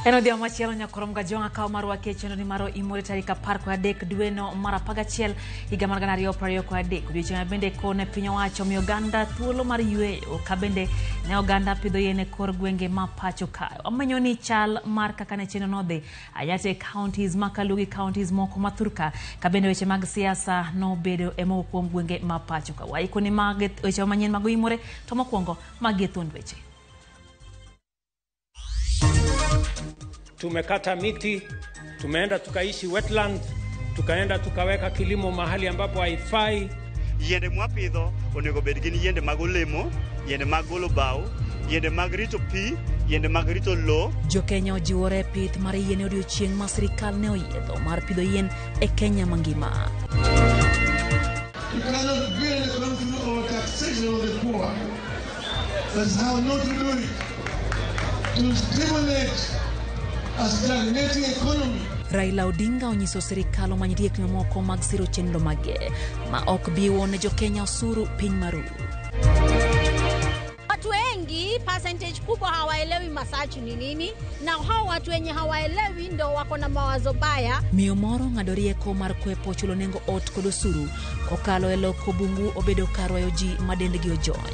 En odhiambo machielo nyakorom gajwang' akawo marwa ke chenro ni mar imore tarik 13 dweno mar 11 higa mar 2023. Odiochieng' ma bende kone piny owacho miyo oganda thuolo mar yueyo ka bende ne oganda pidho yien e kor gwenge ma pacho ka. Wamenyo ni chal mar kaka ne chenro nodhi ayate counties ma kaluwo gi counties moko ma thurka ka bende weche mag siasa nobedo e moko kuom gwenge ma pacho ka. Waiko ni mag weche manyien mag oimore to mokwongo magi e thuond weche. Tumekata miti, tumeenda tukaishi wetland, tukaenda tukaweka kilimo mahali ambapo haifai. Yiende mwapidho onego bed gin yiende mag olemo, yiende mag golo bao, yiende mag rito pi, yiende mag rito lowo. Jokenya ojiwore pith mar yien e odiochieng' ma sirikal ne oyiedho mar pidho yien e Kenya mangima. You cannot build a country over taxation of the poor. That's how not to do it. To stimulate a stagnating economy. Raila Odinga onyiso sirikal omany riekni mamoko mag siro chenro mage ma ok biwo ne jokenya osuru piny maru. Watu wengi percentage kubwa hawaelewi masachu ni nini, na hao watu wenye hawaelewi ndo wako na mawazo baya. Miyo moro ng'ado rieko mar kwepo chulo nengo ot kod osuru kokalo e loko bungu obedo kar rwayo ji ma dendgi ojony.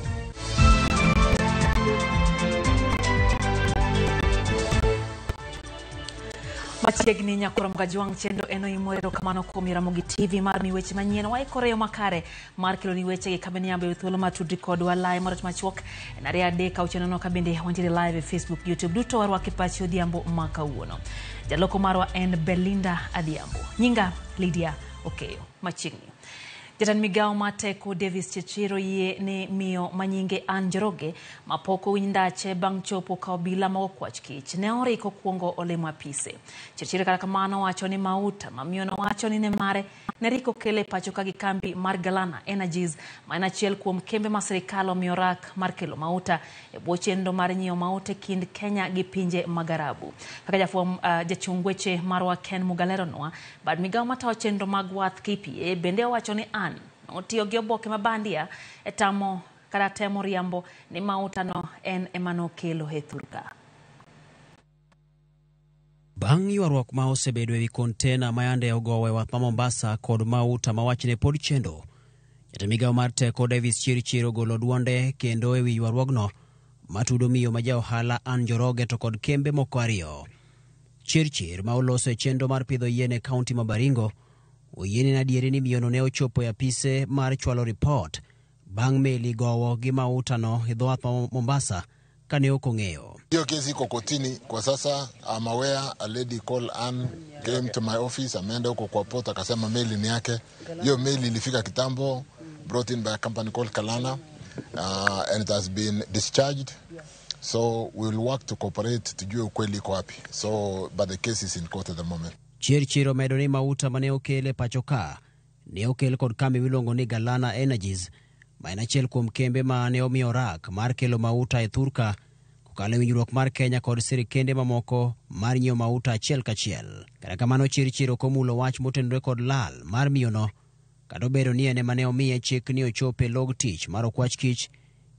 Machiegni nyakorom gajwang' chenro en oimore erokamano kuom Ramogi TV mar mi weche manyien waikore yo makare mar kelo ni wechegi ka bende nyalo thuolo mar tudri kodwa live mar machuok en 2 3 6 4 ka bende wantiere live e Facebook, YouTube duto warwaki pachi odhiambo ma kawuono. Jaloko marwa en Belinda Adhiambo. Nyinga Lydia Okeyo. Machiegni. Jatend migawo mar teko Davis Chirchir oyie ni miyo manyinge Ann Njoroge mapok owinj ndache bang' chopo ka obila mag okwach kich ne oriko kuongo olemo apise. Chirchir kata kamano wacho ni mauta ma miyo no wacho ni ne mare ne riko kele pacho ka gi kambi mar Galana Energies ma en achiel kuom kembe ma sirikal omiyo rak mar kelo mauta e bwo chenro mar nyiewo mauta e kind Kenya gi pinje mag Arabu. Kaka jachung weche marwa Ken Mugaleronwa, bad migawo matayo chenro mag wath KPA bende owacho ni Ann notiyo gi oboke ma bandia e tamo kata temo riambo ni mauta no en ema nokelo e thurka. Bang' ywaruok ma osebedo ewi kontena ma yande ogowo e wath ma Mombasa kod mauta ma wachne pod chendo, jatend migawo mar teko Davis Chirchir ogolo duonde kendo ewi ywaruogno matudo miyo ma ja ohala Ann Njoroge to kod kembe moko ariyo. Chirchir ma oloso e chenro mar pidho yien e kaunti ma Baringo oyiene ni adieri ni miyono ne ochopo e apise mar chwalo ripot bang' meli gowo gi mauta no e dho wath ma Mombasa kane ok ong'eyo. Hiyo kesi iko kotini kwa sasa. I'm aware a lady called Ann came to my office, ameenda huko kwa port akasema meli ni yake. Hiyo meli ilifika kitambo, brought in by a company called Kalana, and it has been discharged. So we will work to cooperate tujue ukweli iko wapi. So but the case is in court at the moment. Chirchir omedo ni mauta mane okel e pacho ka ne okel kod kambi miluongo ni Galana Energies ma en achiel kuom kembe ma ne omiyo rak mar kelo mauta e thurka kokalo e winjruok mar Kenya kod sirikende mamoko mar nyiewo mauta achiel kachiel. Kata kamano Chirchir ok omulo wach motenore kod lal mar miyono kata obedo ni en ema ne omiye chik ni ochop e log tich mar okwach kich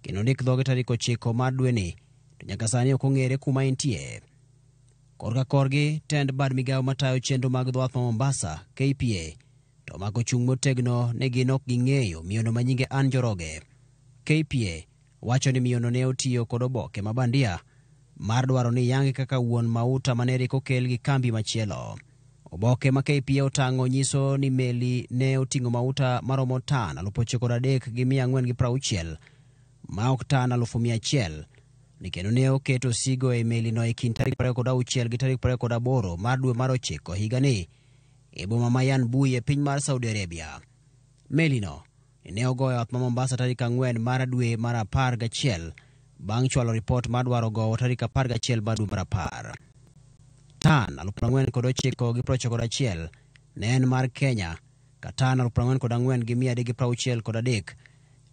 kendo ndik dhoge tarik 9 mar dweni to nyaka sani ok ong'ere kuma entie. Korka korgi tend bad migawo matayo chenro mag dho wath ma Mombasa KPA to omako chung' motegno ni gin ok ging'eyo miyono ma nyinge Ann Njoroge. KPA wacho ni miyono ne otiyo kod oboke ma bandia mar dwaro ni yange kaka wuon mauta mane rik okel gi kambi machielo. Oboke ma KPA otang'o nyiso ni meli ne oting'o mauta maromo tan 9,3460 ma ok tan 100,000 ni kendo ne oketo osigo e meli no e kind tarik 26 gi tarik 28 mar dwe mar 9 higani e boma ma Yanbu e piny mar Saudi Arabia. Meli no ne ogoyo wath ma Mombasa tarik 4 mar dwe mar 11 bang' chwalo ripot mar dwaro gowo tarik 11 mar dwe mar 10. Tan 49,91 ne en mar Kenya ka tan 44,363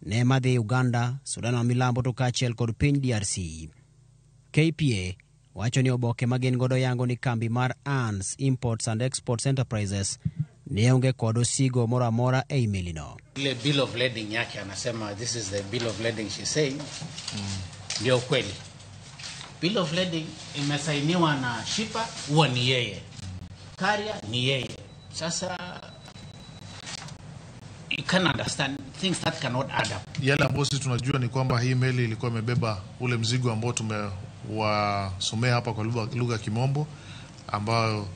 ne madhi Uganda, Sudan ma milambo to kaachiel kod piny DRC. KPA wacho ni oboke ma gin godo yango ni kambi mar Ann's Imports and Exports Enterprises ne onge kod osigo moro amora ei melino. Ile bill of lading yake anasema this is the bill of lading she's saying. Ndio kweli. Bill of lading imesainiwa na shipper, huwa ni yeye, carrier ni yeye. Sasa you can understand things that cannot add up. Yale ambayo sisi tunajua ni kwamba hii meli ilikuwa imebeba ule mzigo ambao tumewasomea hapa kwa lugha ya Kimombo, ambayo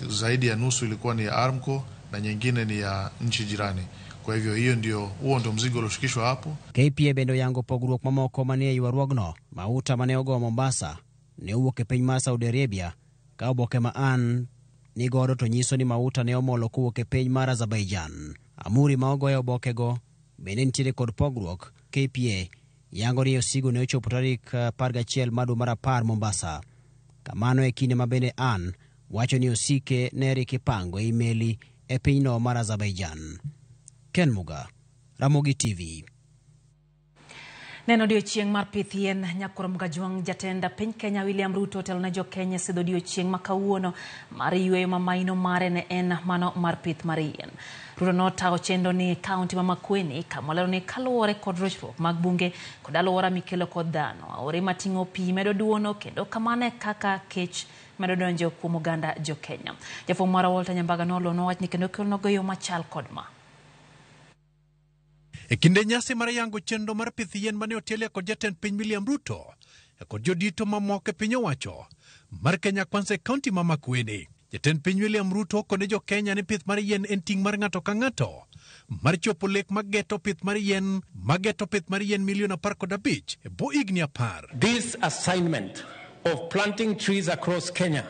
zaidi ya nusu ilikuwa ni ya Aramco na nyingine ni ya nchi jirani. Kwa hivyo hiyo ndio, huo ndio mzigo ulioshukishwa hapo. KPA bende oyango pogruok mamoko manie ywaruogno. Mauta mane ogowo Mombasa ne owuok e piny mar Saudi Arabia ka oboke ma an nigodo to nyiso ni mauta ne omolo kowuok e piny mar Azerbaijan. Amuri ma ogoye obokego bende nitiere kod pogruok. KPA yango ni osigo ne ochopo tarik 11 mar dwe mar 10 Mombasa. Kamano e kinde ma bende an wacho ni osike ne rik ipango ei meli e pinyno mar Azerbaijan. Ken Muga, Ramogi TV. Neno odiochieng' mar pith yien Nyakoro Mgajwang' jatend piny Kenya William Ruto otelo ne jokenya e sidho odiochieng' ma kawuono mar yueyo ma maino mare ne en mano mar pith mar yien. Ruto notawo chenro ni kaunti ma Makueni kamolero ni kaluwore kod rochruok mag bunge kod alwora mikelo kod dhano. Aore mating'o pi medo duono kendo kamano e kaka kech medo donjo kuom oganda jokenya. Jafwambo marwa Walter Nyambaga nolono wach ni kendo kelnogo yo machal kod ma. E kinde nyasi mar yango chenro mar pith yien mane otelie kod jatend piny William Ruto kod jodito mamoko e piny owacho mar Kenya Kwanza e kaunti ma Makueni. Jatend piny William Ruto kone jo Kenya ni pith mar yien en ting' mar ng'ato ka ng'ato mar chopo lek mageto pith mar yien mageto pith mar yien milion 15 e bwo higni 10. This assignment of planting trees across Kenya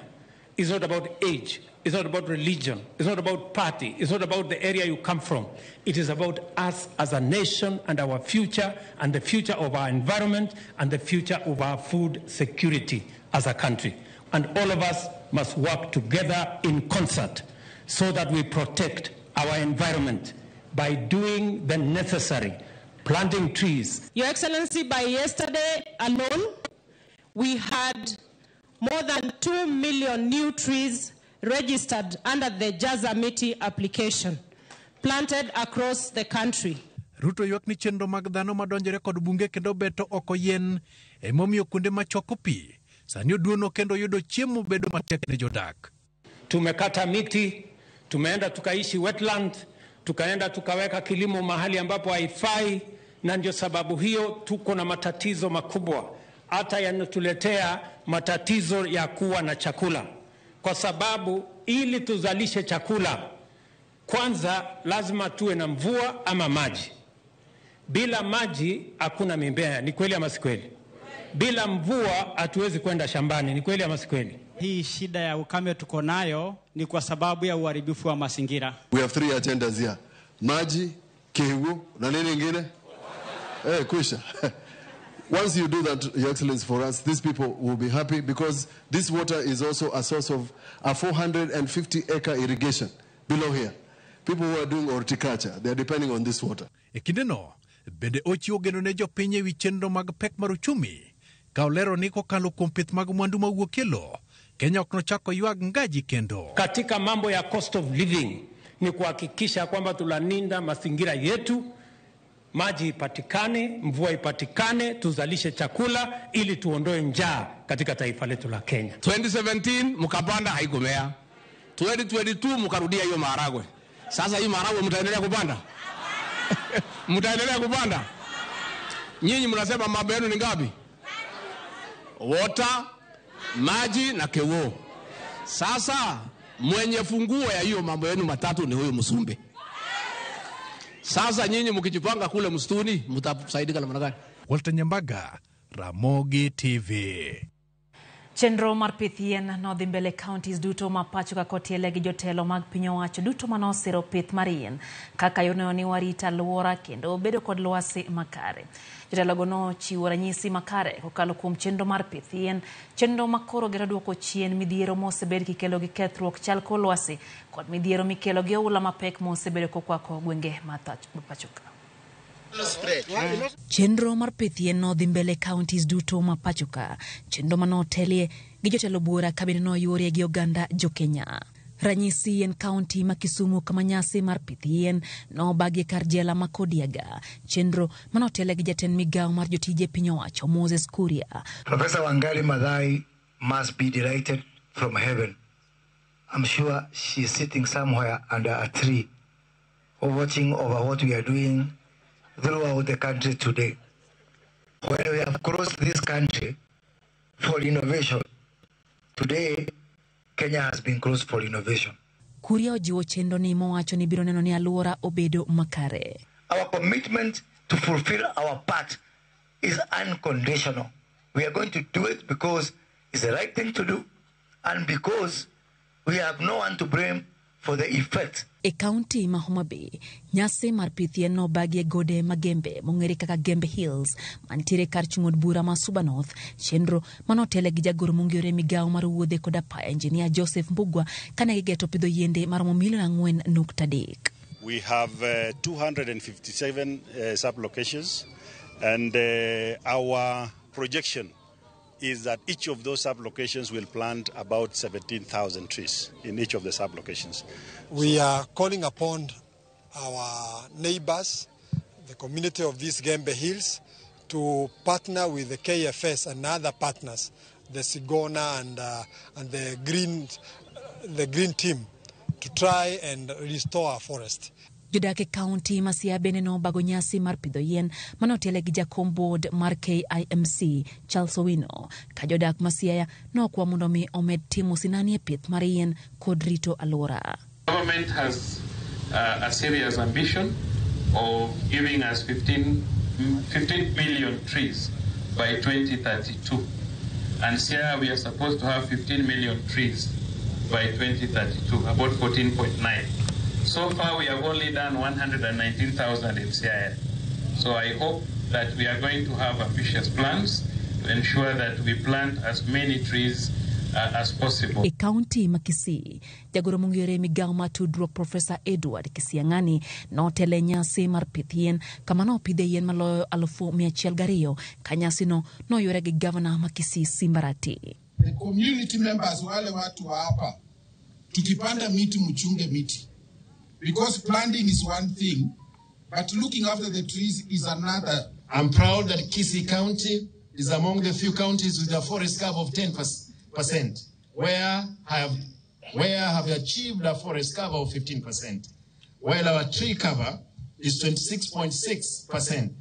is not about age, it's not about religion, it's not about party, it's not about the area you come from. It is about us as a nation and our future and the future of our environment and the future of our food security as a country. And all of us must work together in concert so that we protect our environment by doing the necessary, planting trees. Your Excellency, by yesterday alone, we had more than 2 million new trees registered under the Jaza Miti application, planted across the country. Ruto ywak ni chenro mag dhano madonjore kod bunge kendo beto oko yien emomiyo kuonde machoko pi sani oduono kendo yudo chiemo bedo matek ne jodak. Tumekata miti, tumeenda tukaishi wetland, tukaenda tukaweka kilimo mahali ambapo haifai, na ndio sababu hiyo tuko na matatizo makubwa, hata yanatuletea matatizo ya kuwa na chakula. Kwa sababu ili tuzalishe chakula, kwanza lazima tuwe na mvua ama maji. Bila maji hakuna mimea, ni kweli ama si kweli? Bila mvua hatuwezi kwenda shambani, ni kweli ama si kweli? Hii shida ya ukame tuko nayo ni kwa sababu ya uharibifu wa mazingira. We have 3 agendas here. Maji, kihu, na nini ingine? Kwisha. Once you do that, Your Excellency, for us, these people will be happy because this water is also a source of a 450-acre irrigation below here. People who are doing horticulture, they are depending on this water. E kindeno, bende ochiwo geno ne jopiny ewi chenro mag pek mar uchumi ka olero ni kokalo kuom pith mag mwandu mawuok e lowo, Kenya ok nochako ywag ngaji kendo. Katika mambo ya cost of living ni kuhakikisha kwamba tunalinda mazingira yetu, maji ipatikane, mvua ipatikane, tuzalishe chakula ili tuondoe njaa katika taifa letu la Kenya. 2017 mkapanda haikumea. 2022 mkarudia hiyo maharagwe. Sasa hii maharagwe mtaendelea kupanda? Mtaendelea kupanda? Nyinyi mnasema mambo yenu ni ngapi? Water, maji na kewo. Sasa mwenye funguo ya hiyo mambo yenu matatu ni huyo Msumbe. Sasa nyinyi mkijipanga kule msituni mtasaidika namna gani? Walter Nyambaga, Ramogi TV. Chenro mar pith yien nodhi mbele counties duto ma pacho ka kotiele gi jotelo mag piny owacho duto manosiro pith mar yien kaka yorno ni warita alwora kendo bedo kod lwasi makare. Jotelogo nochiwo ranyisi makare kokalo kuom chenro mar pith yien, chenro ma koro gero duoko chien midhiero mosebed kikelo gi kethruok chal kor lwasi kod midhiero mikelo gi oula mapek mosebedo kokwako gwenge ma pacho ka. Chenro mar pith yien nodhi mbele counties duto ma pacho ka, chenro manotelie gi jotelo buora ka bende noyuorie gi oganda jokenya. Ranyisi en kaunti ma Kisumu kama nyasi mar pith yien nobagi kar jela ma Kodiaga. Chenro manotele gi jatend migawo mar jotije piny owacho Moses Kuria. Professor Wangari Maathai must be delighted from heaven. I'm sure she's sitting somewhere under a tree watching over what we are doing throughout the country today. When we have crossed this country for innovation, today Kenya has been closed for innovation. Kuria ojiwo chenro ni mowacho ni biro neno ni alwora obedo makare. Our commitment to fulfill our part is unconditional. We are going to do it because it's the right thing to do and because we have no one to blame for the effect. E kaunti ma Homa Bay, nyasi mar pith yien nobagi e gode Magembe mong'ere kaka Gembe Hills mantiere kar chung' od bura ma Suba North. Chenro manotele gi jagoro mong'ere migawo mar wuodhe kod apaya Engineer Joseph Mbugua kane gigeto pidho yiende maromo milion 4.3. We have 257 sub-locations and our projection is that each of those sub-locations will plant about 17,000 trees in each of the sub-locations. We are calling upon our neighbors, the community of these Gembe Hills, to partner with the KFS and other partners, the Sigona and the green team, to try and restore our forest. Jodak e kaunti ma Siaya bende nobago nyasi mar pidho yien manotele gi jakom board mar KIMC Charles Owino, ka jodak ma Siaya nokwa mondo mi omed timo sinani e pith mar yien kod rito alwora. Government has a serious ambition of giving us 15 million trees by 2032. And here we are supposed to have 15 million trees by 2032, about 14.9. So far, we have only done 119,000 in Siaya. So I hope that we are going to have ambitious plans to ensure that we plant as many trees as possible. E kaunti ma Kisii, jagoro mong'ere migawo mar tudruok Professor Edward Kisiang'ani notele nyasi mar pith yien kama nopidhe yien maloyo 102,000 ka nyasino noyuore gi gavana ma Kisii Simbarati. The community members wale watu wa hapa, tukipanda miti mchunge miti. Because planting is one thing, but looking after the trees is another. I'm proud that Kisii County is among the few counties with a forest cover of 10%, where have achieved a forest cover of 15%, while our tree cover is 26.6%.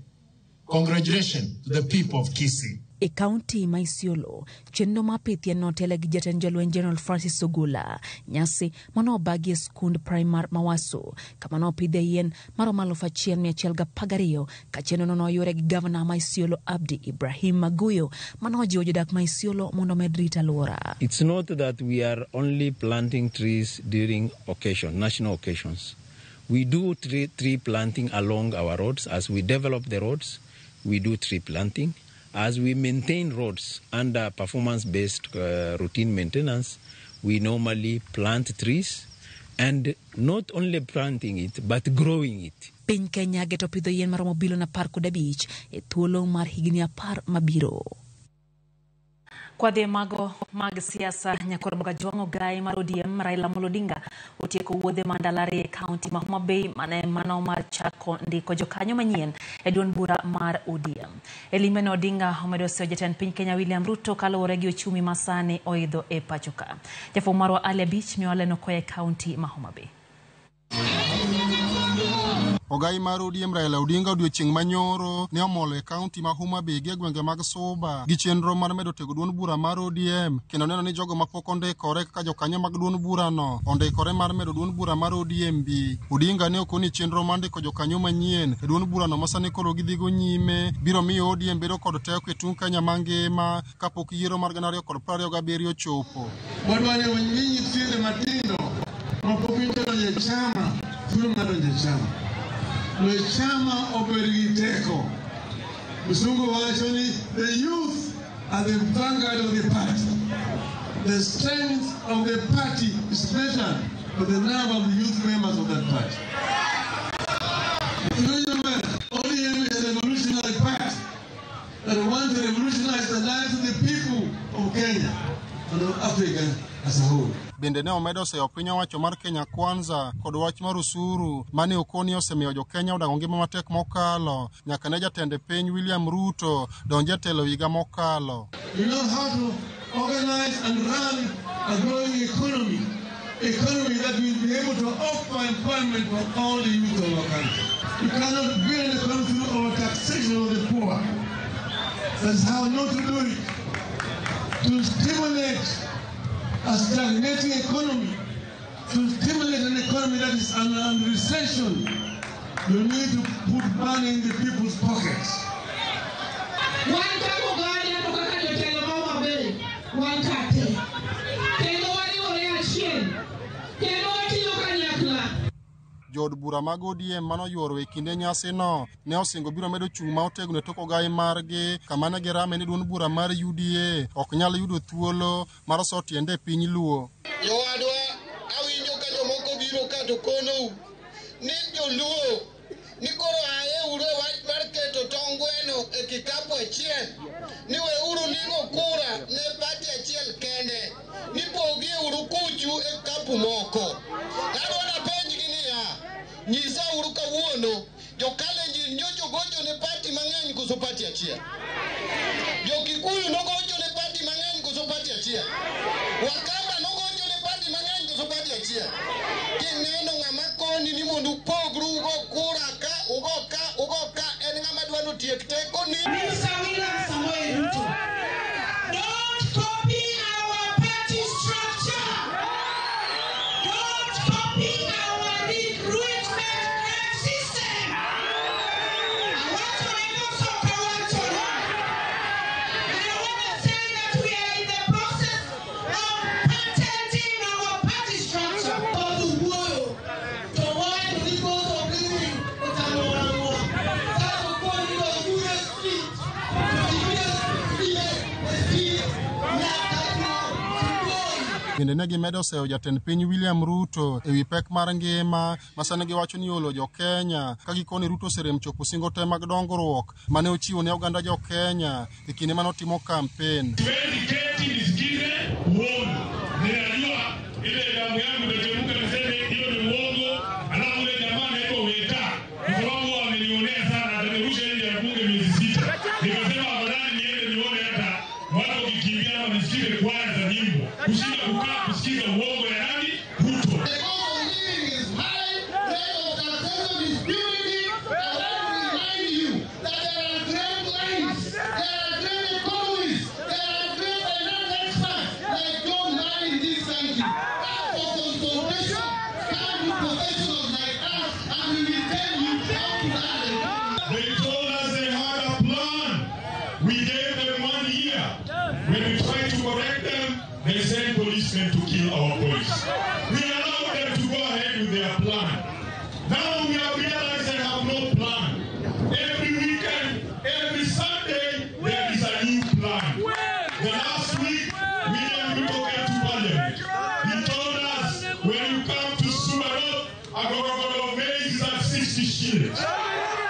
Congratulations to the people of Kisii. E kaunti ma Isiolo, chenro mar pith yien notele gi jatend jolweny General Francis Ogola. Nyasi manobagi e skund primar Mawaso kama nopidhe yien maromo 1,112 ka chenrono noyuore gi gavana ma Isiolo Abdi Ibrahim Maguyo manojiwo jodak ma Isiolo mondo omed rito alwora. It's not that we are only planting trees during occasion, national occasions. We do tree planting along our roads. As we develop the roads, we do tree planting. As we maintain roads under performance-based routine maintenance, we normally plant trees, and not only planting it, but growing it. Piny Kenya geto pidho yien maromo bilion 15 e thuolo mar higni 10 mabiro. Kwadhi mago mag siasa, nyakor Kajwang' Ogai mar ODM Raila Amolo Odinga otieko wuodhe ma ndalo ariyo e kaunti ma Homa Bay mane mano mar chako ndiko jokanyo manyien e duond bura mar ODM. E limeno Odinga omedo seyo jatend piny Kenya William Ruto kaluwore gi ochumi ma sani oidho e pacho ka. Jafwambo marwa Ali Abich miyo waleno koa e kaunti ma Homa Bay. Ogai mar ODM Raila Odinga odiochieng' manyoro ne omolo e kaunti ma Homa Bay gi e gwenge mag Suba gi chenro mar medo tego duond bura mar ODM kendo neno ni jogo mapok ondikore kaka jokanyo mag duond burano ondikore mar medo duond bura mar ODM bi. Odinga ne okoni chenro mar ndiko jokanyo manyien e duond burano ma sani koro gidhigo nyime biro miyo ODM bedo kod teko e tung' Kenya mangima kapok yiero mar 2027 ochopo. Wadwaro ni nyithindo matindo mapok odonjo e chama thuolo mar donjo e chama. Le chama obed gi teko. Msungu wacho ni the youth are the vanguard of the party. The strength of the party is measured by the number of youth members of that party. ODM is a revolutionary party that wants to revolutionize the lives of the people of Kenya and of Africa as a whole. Bende ne omedo seyo piny owacho mar Kenya Kwanza kod wach mar osuru mane okoni osemiyo jo-Kenya odago ngima matek mokalo nyaka ne jatend piny William Ruto donj e telo higa mokalo. You know how to organize and run a growing economy, economy that will be able to offer employment for all the youth of our country. You cannot build an economy through overtaxation of the poor. That's how not to do it. To stimulate a stagnating economy, to stimulate an economy that is under recession, you need to put money in the people's pockets. Jood bura mag ODM manoyuoro e kinde nyasino ne osingo biro medo chung' ma otegno e tok ogai margi kama ne girame ni duond bura mar UDA ok nyal yudo thuolo mar so tiende e piny Luo. Jowadwa, awinjo ka jomoko biro ka to konou ni joluo ni koro aye uru e wach mar keto tong gweno e kikapu achiel, ni weuru ling'o kura ne pati achiel kende, ni pogie uru kuchu e kikapu moko. Adwa napenjgi niya, nyisa uru kawuono, jo-Kalenjin nyocha gocho ne pati mang'eny koso pati achiel? Jo-Kikuyu nogocho ne pati mang'eny koso pati achiel? Wakamba nogocho ne pati mang'eny koso pati achiel? Kineno ng'ama koni ni mondo upogru ugo kura ka, ugo ka, ugo ka, en ng'ama dwa notiek tekoni. Mr. William Samoei Ruto, don't copy our party structure. Don't copy our recruitment system. And I want to say that we are in the process of patenting our party structure. Bende ne gimedo seyo jatend piny William Ruto ewi pek mar ngima ma sani giwacho ni olo jo-Kenya ka gikoni Ruto oserem chopo singo te mag dongruok mane ochiwo ne oganda jo-Kenya e kinde mane otimo kampen. Siwezi keti nisikize uongo. Ninajua ile damu yangu itachemka niseme hiyo ni uongo, alafu ule jamaa anaitwa Weta kwa sababu amenionea sana, atanirusha nje ya bunge miezi 6. Nikasema afadhali niende nione hata watu wakikimbia ama nisikize kwaya za nyimbo kushinda kukaa kusikiza uongo ya nani? Ruto. The cost of living is high, rate of taxation is punitive. I want to remind you that there are great minds, there are great economists, there are great finance experts like John Murray in this country. Ask for consultation, come to professionals like us, and we will tell you how to run the economy. They told us they had a plan. We gave them 1 year. When we tried to correct them, they sent policemen to kill our boys. We allowed them to go ahead with their plan. Now we have realized they have no plan. Every weekend, every Sunday, there is a new plan. The last week, William Ruto came to Parliament. He told us, when you come to Suba North, a gorogoro of maize is at 60 shillings.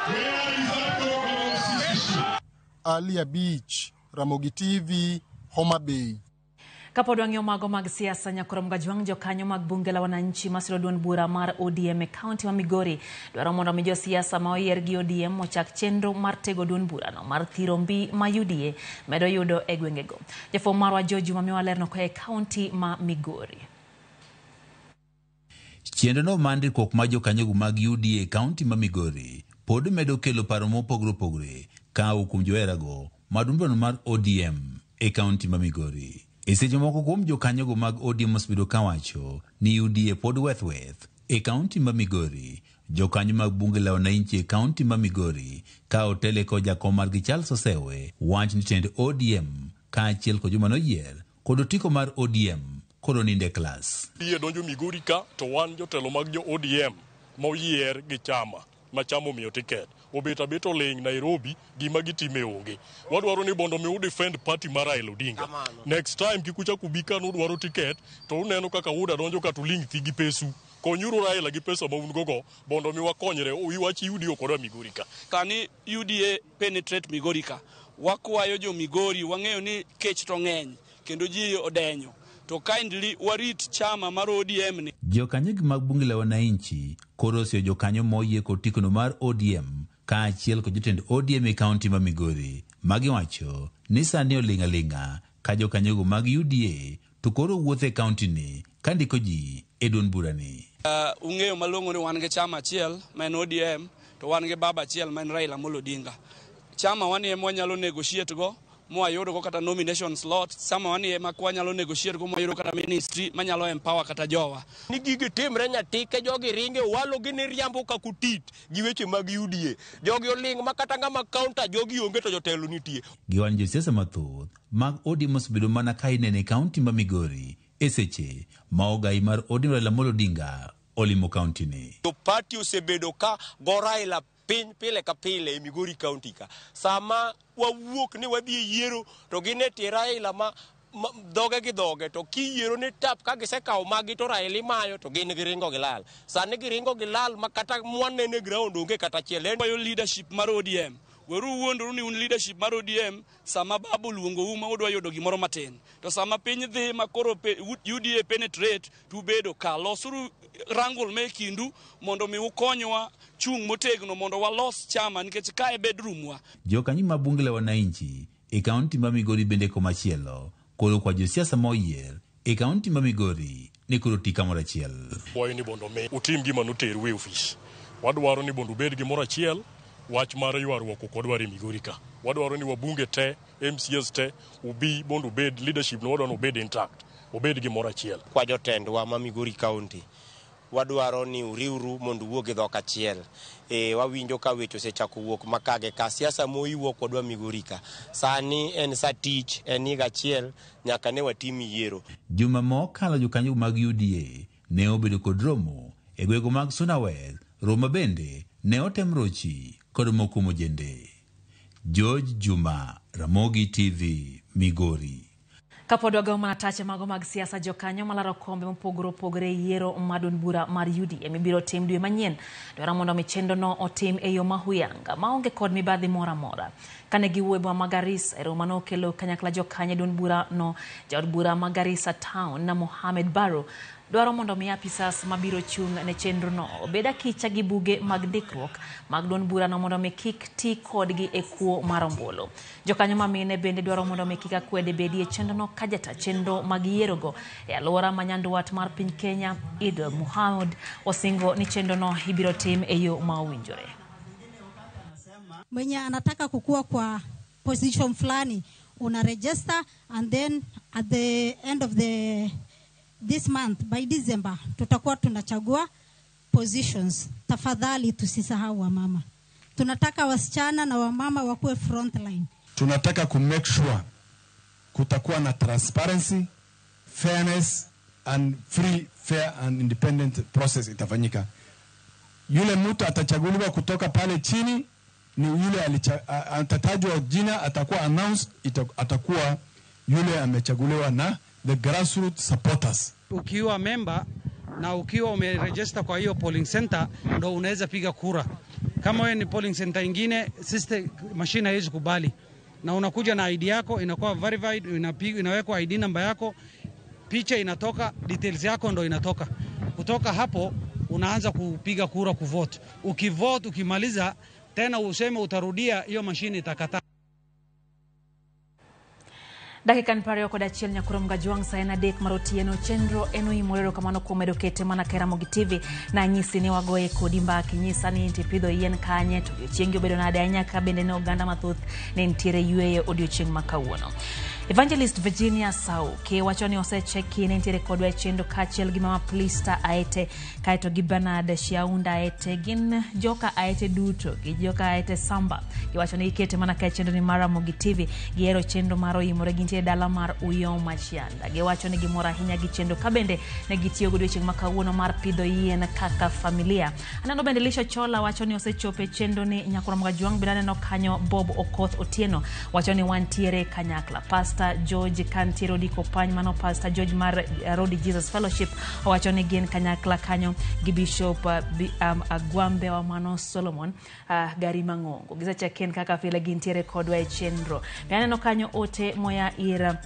Where is that gorogoro of 60 shillings? Ali Abich, Ramogi TV, Homa Bay. Kapod wang'iyo mago mag siasa, Nyakoro Mgajwang' jokanyo mag bunge la wananchi masiro duond bura mar ODM e kaunti ma Migori dwaro mondo mi josiasa ma oyier gi ODM ochak chenro mar tego duond burano mar thiro mbi ma UDA medo yudo e gwengego. Jafwambo marwa George Juma miwa lerno koa e kaunti ma Migori. Chenrono mar ndikruok mar jokanyogo mag UDA e kaunti ma Migori pod medo kelo paro mopogore opogore ka owuok kuom joherago mar duond burano mar ODM e kaunti ma Migori. E seche moko kuom jokanyogo mag ODM osebedo kawacho ni UDA pod weth weth e kaunti ma Migori. Jokanyo mag bunge la wananchi e kaunti ma Migori ka otele kod jakom margi Charles Osewe wacho ni tend ODM kaachiel kod joma noyier kod otiko mar ODM koro ninde klas. UDA donjo Migori ka to wan jotelo mag jo ODM ma oyier gi chama ma chama omiyo tiket obet abet oling' Nairobi gima gitime onge. Wadwaro ni mondo mi udefend party mar Raila Odinga. Next time kik uchak ubi ka nudwaro tiket to uneno kaka UDA donjo ka tuling' thi gi pesu. Konyuru Raila gi pesa ma un go go mondo mi wakonyre iwach UDA kodwa Migori ka. Sani UDA penetrate Migori ka. Wakwayo jo Migori, wang'eyo ni kech to ng'eny kendo ji odenyo. To kindly warit chama mar ODM ni. Jokanyo gi mag bunge la wananchi koro osiyo jokanyo moyie kod tikono mar ODM kaachiel kod jotend ODM e kaunti ma Migori magiwacho ni sani oling' aling'a ka jokanyogo mag UDA to koro wuotho e kaunti ni ka ndiko ji e duond burani. Ung'eyo malong'o ni wan gi chama achiel ma en ODM to wan gi baba achiel ma en Raila Amolo Odinga. Chama wani ema wanyalo negotiate go mwayudo go kata nomination slot, sama wani ema wanyalo negotiate go mwayudo kata ministry manyalo empower kata jowa. Ni gigi timre nyatike jogi ringe walo gini riambo kaka otit gi weche mag UDA. Jogi oling' ma kata ng'ama counter jogi onge to jotelo nitie. Giwan josiasa mathoth mag ODM osebedo mana ka inene e kaunti ma Migori e seche ma ogai mar ODM Raila Amolo Odinga olimo kaunti ni. Jo party osebedo ka go Raila piny pile ka pile e Migori County ka. Sama wawuok ni wadhi e yiero to gin e tie Raila ma dhoge gi dhoge to kiyiero ni tap ka gisekawo magi to Raila imayo to gin giringo gilal. Sani giringo gilal ma kata mwanene ground onge kata achiel. Kwayo leadership mar ODM. Weru wuondoru ni un leadership mar ODM sama babu oluongou ma udwa yudo gimoro matin. To sama piny dhi ma koro UDA penetrate to ubedo ka. Losuru wrangle me kindu mondo mi ukonywa chung' motegno mondo walos chama nikech ka e bedroom wa. Jokanyo ma bunge la wananchi e kaunti ma Migori bende komachielo koro kwa josiasa moyier e kaunti ma Migori ni koro ti kamoro achiel. Kwayo ni mondo mi utim gima noteru e ofis. Wadwaro ni mondo ubed gimoro achiel. Wach mar ywaruok ok wadwar e Migori ka. Wadwaro ni wabunge te, MCAs te, ubi mondo ubed leadership no wadwaro ni obed intact, obed gimoro achiel. Kwa jotendwa ma Migori County, wadwaro ni uriwru mondo uwuog gi dhok achiel. Wawinjo ka weche osechako wuok makage ka siasa moiwuok kodwa Migori ka. Sani en sa tich, en higa achiel, nyaka ne watim yiero. Juma mokalo jokanyo mag UDA ne obedo kod romo e gwenge mag Suna West, romo bende ne otem rochi kod moko mojende. George Juma, Ramogi TV, Migori. Kapod wagawo mana tache mago mag siasa, jokanyo malaro kombe mopogore opogore e yiero mar duond bura mar UDA mibiro tim dwe manyien dwaro mondo mi chenrono otim e yo mahuyanga maonge kod mibadhi moro amora. Kane giwuoyo e boma ma Garissa e romo manokelo kanyakla jokanyo e duond bura no, jaod bura ma Garissa Town na Mohamed Barrow dwaro mondo mi apisas mabiro chung' ne chenrono obed akicha gi buge mag ndikruok mag duond burano mondo mi kik ti kodgi e kuo mar ombulu. Jokanyo ma mine bende dwaro mondo mi kik akwede bedi e chenrono ka jata chenro mag yierogo e alwora ma nyandwat mar piny Kenya Idil Muhammad osingo ni chenrono ibiro tim e yo ma owinjore. Mwenye anataka kukua kwa position fulani una register and then at the end of the this month by December tutakuwa tunachagua positions. Tafadhali tusisahau wamama. Tunataka wasichana na wamama wakuwe frontline. Tunataka ku make sure kutakuwa na transparency, fairness and free, fair and independent process itafanyika. Yule mtu atachaguliwa kutoka pale chini ni yule atatajwa jina, atakuwa announced, atakuwa yule amechaguliwa na the grassroots supporters. Ukiwa member na ukiwa umeregister kwa hiyo polling center ndo unaweza piga kura. Kama wewe ni polling center ingine, system machine haiwezi kubali. Na unakuja na ID yako inakuwa verified, inawekwa ID namba yako, picha inatoka, details yako ndo inatoka. Kutoka hapo unaanza kupiga kura, kuvote. Ukivote ukimaliza tena useme utarudia, hiyo machine itakataa. Dakika ni 21 nyakuro Mgajwang' sa en 3 mar otieno. Chenro en oimore kamano kuom medo kete mana ka Ramogi TV na nyisi ni wagoye kodi mbaki nyisa ni inti pidho yien kanye to odiochiengi obedo nade ahinya ka bende ne oganda mathoth ne nitiere yweyo odiochieng' ma kawuono. Evangelist Virginia Sauke wacho ni osecheki ne nitiere kodwa e chenro kaachiel gi Mama Plista Aete kaeto gi Bernard Shiaunda Aete gin joka Aete duto gi joka Aete Samba. Giwacho ni gikete mana ka e chenro ni mar Ramogi TV gihero chenro mar oimore gintie dala mar Uyoma Chianda. Giwacho ni gimor ahinya gi chenro ka bende ne gitiyo go odiochieng' ma kawuono mar pidho yien kaka familia. Aneno bende Lisha Chola wacho ni osechopo e chenro ni Nyakuro Mgajwang' bende aneno kanyo Bob Okoth Otieno wacho ni wantiere kanyakla. Pastor George kantiere Odiko Pany mano Pastor George mar Rodi Jesus Fellowship owacho ni gin kanyakla kanyo gi Bishop Agwambe wa mano Solomon Gari Mang'ongo. Gisecheck in kaka pile gintiere kodwa e chenro. Be aneno kanyo ote moya ir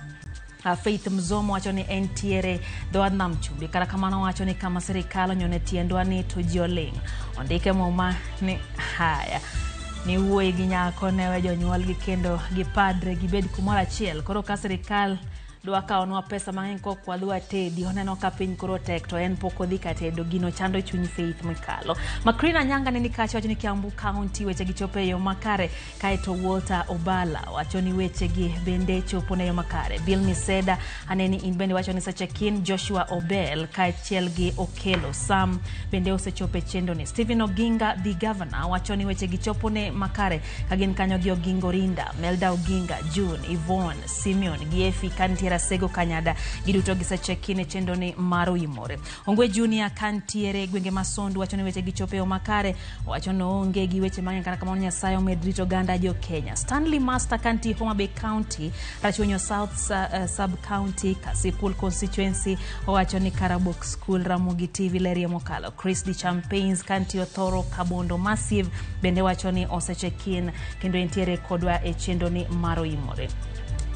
Faith Mzomo wacho ni entiere dho wadh nam chumbi, kata kamano wacho ni kama sirikal onyone tiendwa ni to ji oling'. Ondike muma ni haya ni wuoyi gi nyako ne we jonyuolgi kendo gi padre gibed kumoro achiel. Koro ka sirikal dwa kawonwa pesa mang'eny kok wadhi watedi, oneno ka piny koro tek to en pok odhi ka tedo, gino chando chuny Faith Mikalo. Makrina Nyanga ne ni kacha wacho ni Kiambu County weche gi chopo e yo makare, kaeto Walter Obala wacho ni weche gi bende chopo ne yo makare. Bill Miseda aneni in bende wacho ni Sachekin Joshua Obel kaachiel gi Okelo Sam bende osechopo e chenro ni. Stephen Oginga the governor wacho ni weche gi chopo ne makare ka gin kanyo gi Ogingo Rinda, Melda Oginga, June, Yvonne, Simeon gi Efi kantiere Asego Kanyada, giduto gisechekin e chenro ni mar Oimore. Ongwe Junior kantiere gwenge ma Sondu wacho ni weche gi chopo e yo makare, wacho ni oonge gi weche mang'eny kata kamano Nyasaye omed rito oganda jo Kenya. Stanley Master kantie Homa Bay County, Rachuonyo South Sub County, Kasipul Constituency owacho ni Karabok School Ramogi TV lerie mokalo. Chris D Champaigns kantie Othoro Kabondo Massive bende wacho ni osechekin kendo entiere kodwa e chenro ni mar Oimore.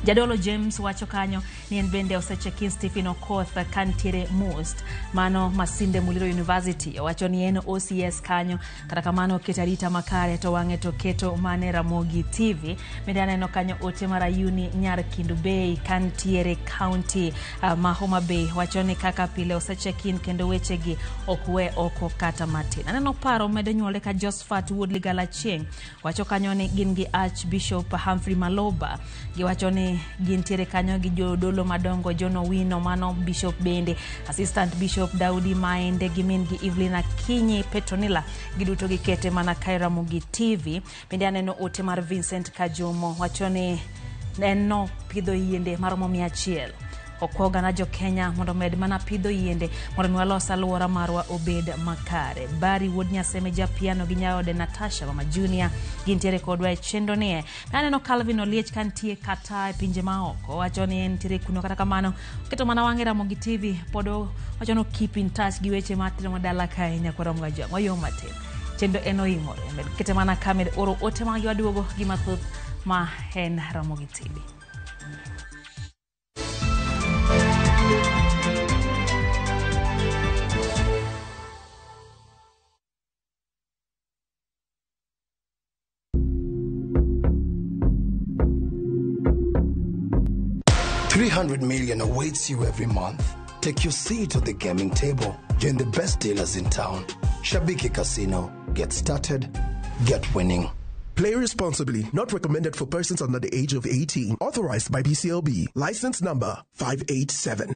Jadolo James wacho kanyo ni en bende osechekin. Stephen Okoth kantiere Most mano Masinde Muliro University owacho ni en OCS kanyo, kata kamano oketo arita makare to wang'e to keto mane Ramogi TV. Bende aneno kanyo ote mar Ayuni Nyar Kindu Bay kantiere county ma Homa Bay wacho ni kaka pile osechekin kendo wechegi ok we oko kata matin. Aneno paro medo nyuolre ka Josephat Wuod Ligala Chieng' wacho kanyo ni gin gi Archbishop Humphrey Maloba, giwacho ni gintiere kanyo gi jodolo madongo John Owino mano bishop bende assistant bishop Daudi Maende gi min gi Evelyn Akinyi Petronila, giduto gikete mana kae Ramogi TV. Bende aneno ote mar Vincent Kajomo wacho ni en nopidho yiende maromo 100. Okwa oganda jo Kenya mondo omed mana pidho yiende mondo mi walos alwora marwa obed makare. Barry Wuod Nyaseme Japiano gi nyaode Natasha Mama Junior gintiere kodwa e chenro nie. Aneno Calvin Oliech kantie kata e pinje maoko wacho ni entiere kuno, kata kamano oketo mana wang'e Ramogi TV pod wacho ni keep in touch gi weche matimo dala kae nyakwa Ramogi Ajwang'. Wayo matin chenro en oimore med kete mana ka med oro ote magi waduogo gi mathoth ma en Ramogi TV. $300 million awaits you every month. Take your seat at the gaming table. Join the best dealers in town. Shabiki Casino. Get started. Get winning. Play responsibly. Not recommended for persons under the age of 18. Authorized by BCLB. License number 587.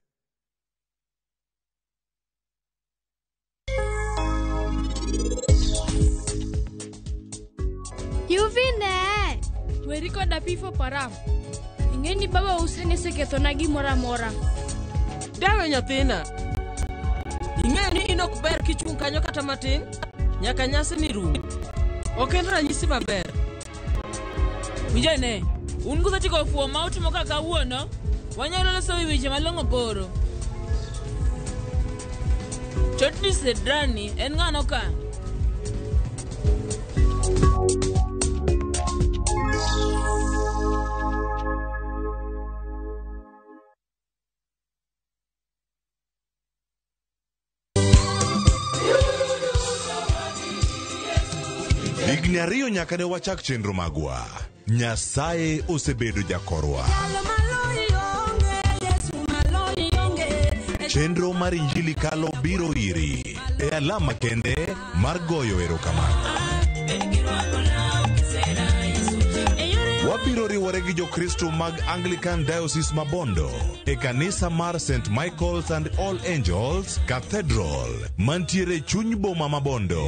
Yuvine! Weri koda pifo param. Ing'e ni baba usa ni osekethona gimoro amora. Dawe nyathina. Ing'eyo ni in ok ber kichung' kanyo kata matin? Nyaka nyasi ni rum. Ok en ranyisi maber. Winjane, un kusetieko fuwo ma utimo ka kawuono, wanyalo loso wi weche malong'o koro. Chotni Sedrani en ng'ano ka? Higni 2 nyaka ne wachak chenro magwa. Nyasaye osebedo jakorwa. Chenro mar Injili Kalo biro iri e alama kende mar goyo erokamano. Wabiro riwore gi Jokristo mag Anglican Diocese Mabondo e kanisa mar St. Michael's and All Angels Cathedral mantiere chuny boma Mabondo.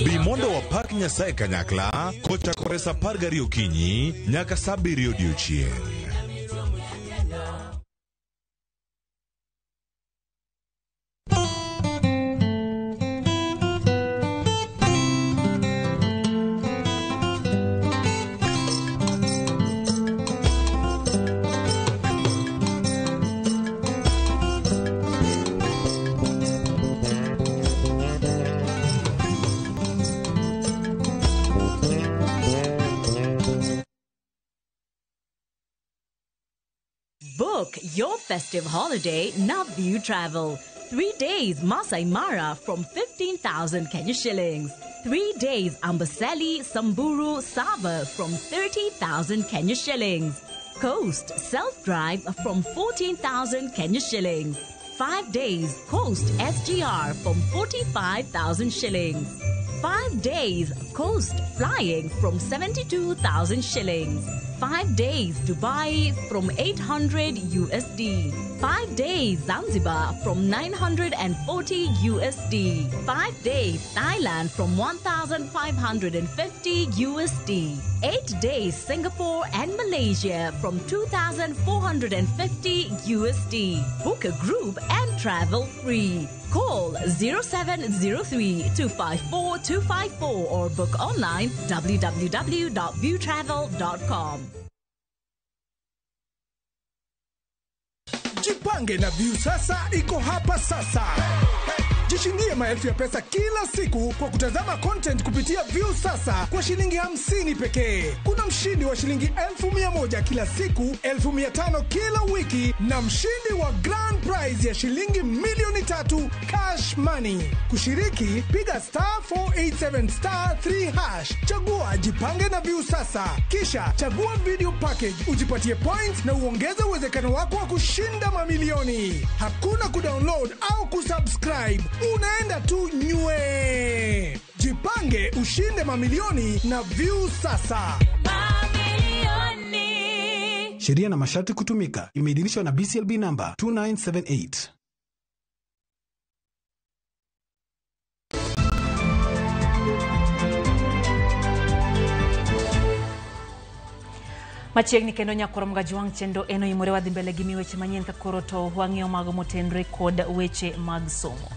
Bi mondo wapak Nyasaye kanyakla kochakore sa 12 okinyi nyaka sa 7 odiochieng'. Your festive holiday, now View Travel. 3 days Masai Mara from 15,000 Kenya shillings. 3 days Amboseli, Samburu, Sava from 30,000 Kenya shillings. Coast self-drive from 14,000 Kenya shillings. 5 days Coast SGR from 45,000 shillings. 5 days Coast flying from 72,000 shillings. 5 days Dubai from 800 USD. 5 days Zanzibar from 940 USD. 5 days Thailand from 1,550 USD. 8 days Singapore and Malaysia from 2,450 USD. Book a group and travel free. Call 0703 254 254 or book online www.viewtravel.com. Jipange na Viusasa iko hapa sasa. Jishindie maelfu ya pesa kila siku kwa kutazama content kupitia Viusasa kwa shilingi 50 pekee. Kuna mshindi wa shilingi 1,100 kila siku, 5,000 kila wiki na mshindi wa grand prize ya shilingi 3,000,000 cash money. Kushiriki, piga star 487 star 3 hash. Chagua Jipange na Viusasa. Kisha chagua video package, ujipatie points na uongeze uwezekano wako wa kushinda mamilioni. Hakuna kudownload au kusubscribe. Unaenda tu nywe. Jipange ushinde mamilioni na Viusasa. Sheria na masharti kutumika. Imeidhinishwa na BCLB number 2978. Machiegni kendo nyakoro Mgajwang' chendo eno imore wadhi mbele gi weche manyien ka koro to wang'iyo mago motenre kod weche mag somo.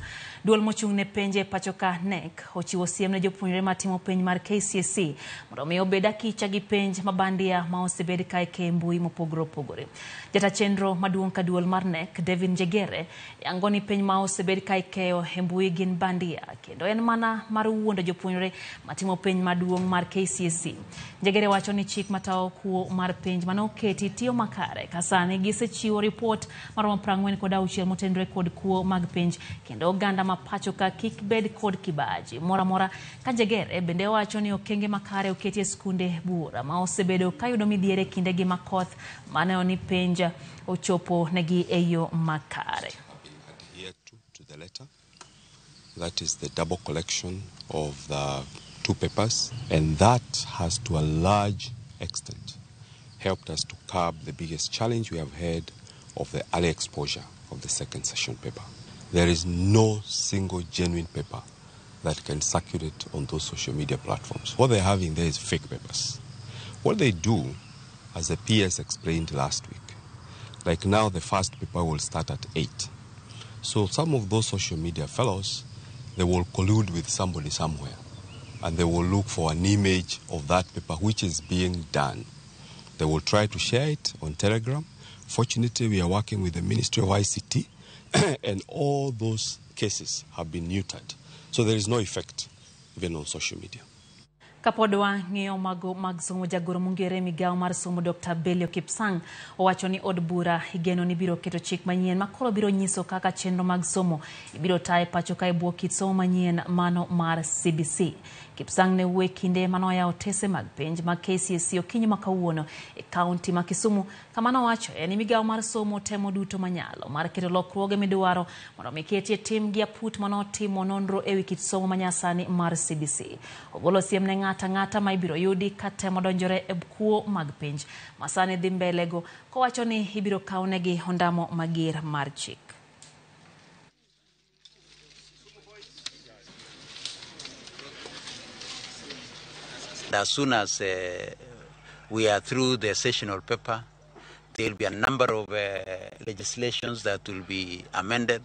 Duol mochung' ne penje e pacho ka KNEC ochiwo siem ne jopuonjre matimo penj mar KCSE mondo omi obed akicha gi penj mabandia ma osebed ka ike mbui mopogore opogore. Jata chenro maduong' ka duol mar KNEC David Njegere yango ni penj ma osebed ka ikeyo e mbui gin bandia kendo en mana mar wuondo jopuonjre matimo penj maduong' mar KCSE. Njegere wacho ni chik matayo kuo mar penj manoketi tiyo makare ka sani gisechiwo ripot maromo 46 motenore kod kuo mag penj kendo oganda ma pacho ka kik bed kod kibaji mora mora. Ka Njegere bende wacho ni okenge makare oketi e skunde buora ma osebedo kayudo midhiero kindegi ma koth maneno ni penj ochopo negi e yo makare. To the letter, that is the double collection of the two papers, and that has to a large extent helped us to curb the biggest challenge we have had of the early exposure of the second session paper. There is no single genuine paper that can circulate on those social media platforms. What they're having there is fake papers. What they do, as the PS explained last week, like now the first paper will start at 8. So some of those social media fellows, they will collude with somebody somewhere, and they will look for an image of that paper which is being done. They will try to share it on Telegram. Fortunately, we are working with the Ministry of ICT, and all those cases have been neutered. So there is no effect even on social media. Kapod wang'iyo mago mag somo, jagoro mongere migawo mar somo Dr. Belio Kipsang owacho ni od bura igeno ni biro keto chik manyien ma koro biro nyiso kaka chenro mag somo ibiro taye pacho ka e bwo kit somo manyien mano mar CBC. Kipsang ne wuoyo kinde manoyawo otese mag penj mag KCSE okinyi ma kawuono e kaunti ma Kisumu, kama nowacho ni migawo mar somo temo duto manyalo mar keto lokruoge midwaro mondo mi ketie tim gi aput manotimo nonro ewi kit somo manyasani mar CBC. Ogolo siem ne ng'ata ma ibiro yudi ka temo donjore e kuo mag penj masani dhi mbelego, kowacho ni ibiro kawnegi ondamo mager mar chik. As soon as we are through the sessional paper, there will be a number of legislations that will be amended.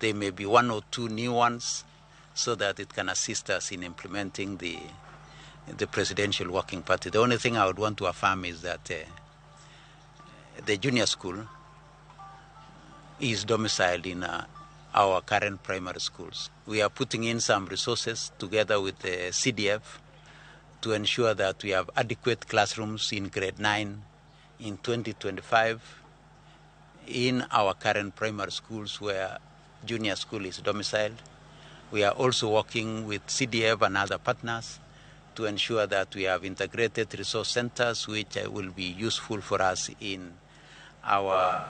There may be one or two new ones so that it can assist us in implementing the Presidential Working Party. The only thing I would want to affirm is that the junior school is domiciled in our current primary schools. We are putting in some resources together with the CDF to ensure that we have adequate classrooms in grade 9 in 2025, in our current primary schools where junior school is domiciled. We are also working with CDF and other partners to ensure that we have integrated resource centers which will be useful for us in our.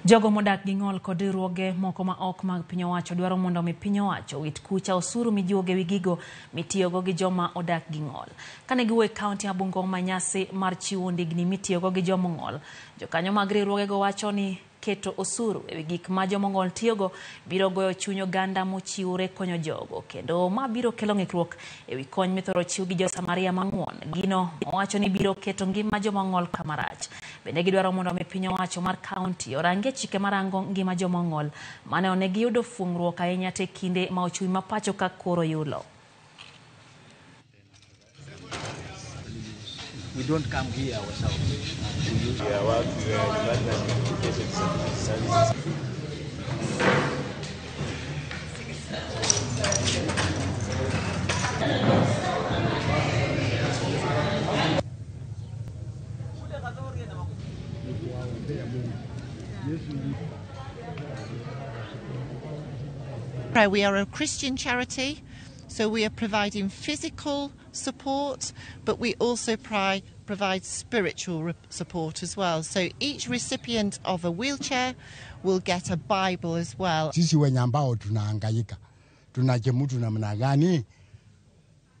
Jogo modak gi ng'ol kod riwruoge moko ma ok mag piny owacho dwaro mondo mi piny owacho wit kucha osuru mijuogo ewi gigo mitiyogo gi joma odak gi ng'ol. Kane giwuok e kaunti ma Bungoma nyasi mar chiwo ndigni mitiyogo gi joma ong'ol, jokanyo mag riwruogego wacho ni keto osuru ewi gik ma joma ong'ol tiyogo biro goyo chuny oganda mochiwore konyo jogo, kendo ma biro kelo ng'ikruok ewi kony mithoro chiw gi jo-Samaria mang'won. Gino owacho ni biro keto ngima joma ong'ol kama rach. Bende gidwaro mondo mi piny owacho mar kaunti orangie chike marango ngima joma ong'ol mane one giyudo fuong'ruok ahinya te kinde ma ochumi ma pacho ka koro yulo. We don't come here ourselves. We use our work, Department of Education Services. We are a Christian charity, so we are providing physical support, but we also provide spiritual support as well. So each recipient of a wheelchair will get a Bible as well. Sisi wenye ambao tunahangaika, tunajemutu namna gani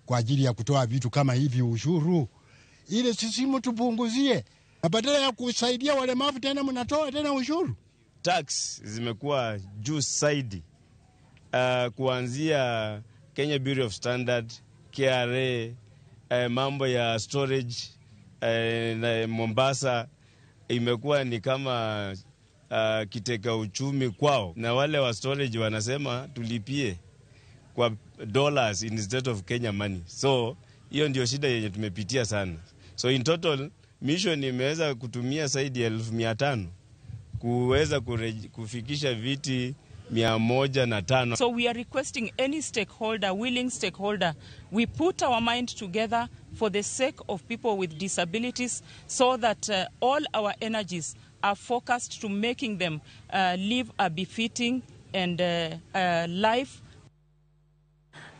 kwa ajili ya kutoa vitu kama hivi ushuru, ile sisi mtupunguzie, na badala ya kusaidia walemavu tena mnatoa tena ushuru. Tax zimekuwa juu zaidi, kuanzia Kenya Bureau of Standard, KRA, mambo ya storage na Mombasa imekuwa ni kama kiteka uchumi kwao, na wale wa storage wanasema tulipie kwa dollars instead of Kenya money. So hiyo ndio shida yenye tumepitia sana. So in total mission imeweza kutumia zaidi ya 500,000 kuweza kufikisha viti 105. So we are requesting any stakeholder, willing stakeholder, we put our mind together for the sake of people with disabilities so that all our energies are focused to making them live a befitting and life.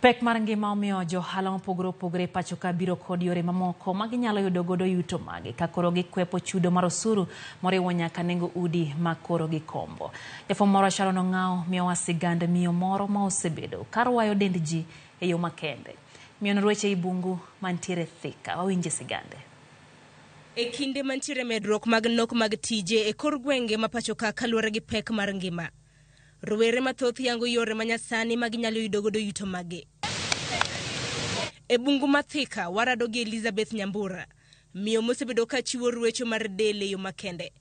Pek mar ngima omiyo johala mopogore opogore pacho ka biro kod yore mamoko ma ginyalo yudo godo yuto magi ka koro gikwepo chudo mar osuru moriwo nyaka nengo udi ma koro gikombo. Jafwambo moro Sharon Ong'ao miyowa sigand miyo moro ma osebedo karwayo dend ji e yo makende. Miyo norweche Ibungu mantiere Thika. Wawinje sigande. E kinde mantiere medruok mag nok mag tije e kor gwenge ma pacho ka kaluwore gi pek mar ngima, rowere mathoth yango yore manyasani ma ginyalo yudo godo yuto mage. E bungu ma Thika warado gi Elizabeth Nyambura, miyo mosebedo ka chiwo ruecho mar del e yo makende.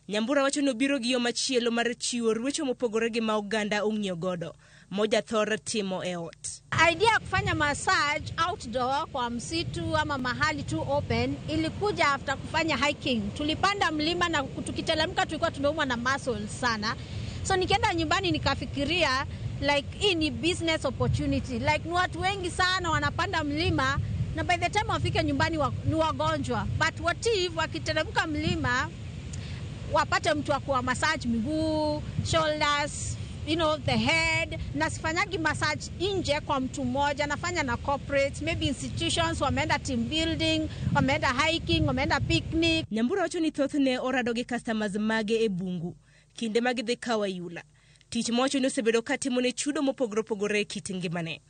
Nyambura wacho ni obiro gi yo machielo mar chiwo ruecho mopogore gi ma oganda ong'iyo godo, moja thoro timo e ot. Idea ya kufanya massage outdoor kwa msitu ama mahali tu open ilikuja after kufanya hiking. Tulipanda mlima na tukitelemka tulikuwa tumeumwa na muscles sana. So nikienda nyumbani nikafikiria like hii ni business opportunity. Like ni watu wengi sana wanapanda mlima na by the time wafike nyumbani ni wagonjwa. But what if wakiteremka mlima wapate mtu wa kuwa massage miguu, shoulders, you know, the head. Na sifanyagi massage nje kwa mtu mmoja, nafanya na corporates, maybe institutions, wameenda team building, wameenda hiking, wameenda picnic. Nyambura wacho ni thothne orado gi customers mage e bungu kinde ma gidhi kawo ayula. Tich mowacho ni osebedo ka timone chudo mopogore opogore e kit ngimane.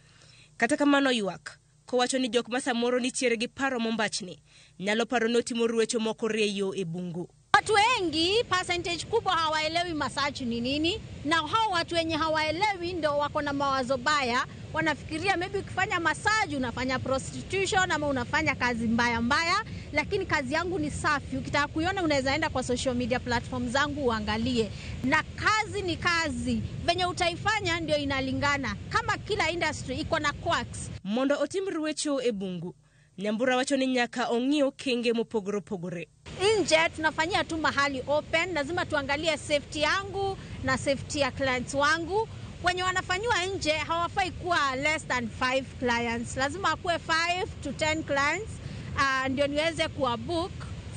Kata kamano ywak kowacho ni jok ma samoro nitiere gi paro mombachni nyalo paro ni otimo ruecho moko rieyo e bungu. Watu wengi percentage kubwa hawaelewi massage ni nini, na hao watu wenye hawaelewi ndio wako na mawazo baya, wanafikiria maybe ukifanya massage unafanya prostitution ama unafanya kazi mbaya mbaya, lakini kazi yangu ni safi. Ukitaka kuiona unaweza enda kwa social media platform zangu uangalie. Na kazi ni kazi, venye utaifanya ndio inalingana. Kama kila industry iko na quirks. Mondo otim ruecho e bungu, Nyambura wacho ni nyaka ong'i okenge mopogore opogore. Nje tunafanyia tu mahali open, lazima tuangalie safety yangu na safety ya clients wangu. Wenye wanafanyiwa nje hawafai kuwa less than 5 clients, lazima kuwe 5 to 10 clients ndio niweze kuwa book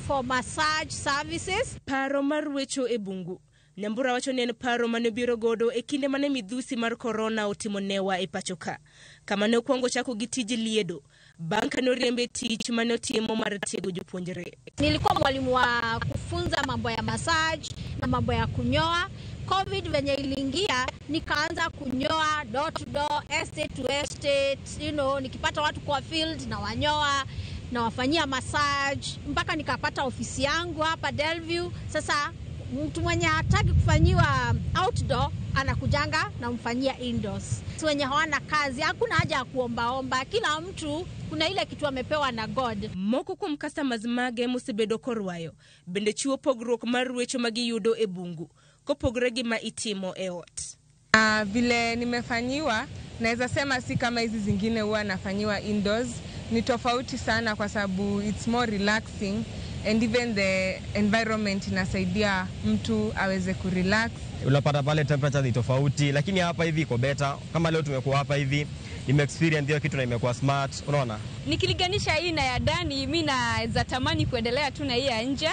for massage services. Paro mar wecho e bungu. Nyambura wacho ni en paro mane obiro godo e kinde mane midhusi mar korona otimo newa e pacho ka. Kama ne okwongo chako gi tij liedo bang' kane oriembe tich mane otimo mar tiego jopuonjre. Nilikuwa mwalimu wa kufunza mambo ya massage na mambo ya kunyoa. COVID venye iliingia, nikaanza kunyoa door to door, estate to estate, nikipata watu kwa field na wanyoa na wafanyia massage mpaka nikapata ofisi yangu hapa Delview. Sasa mtu mwenye hataki kufanyiwa outdoor anakujanga na mfanyia indoors. Wenye hawana kazi, hakuna haja ya kuombaomba. Kila mtu kuna ile kitu amepewa na God. Moko kuom customers mage mosebedo korwayo bende chiwo pogruok mar wecho ma giyudo e bungu kopogore gi ma itimo e ot. Vile nimefanyiwa naweza sema si kama hizi zingine huwa nafanyiwa indoors. Ni tofauti sana kwa sababu it's more relaxing and even the environment inasaidia mtu aweze kurelax. Unapata pale temperature ni tofauti, lakini hapa hivi iko better. Kama leo tumekuwa hapa hivi, nime-experience hiyo kitu na imekuwa smart, unaona? Nikilinganisha hii na ya ndani, mimi naweza tamani kuendelea tu na hii ya nje.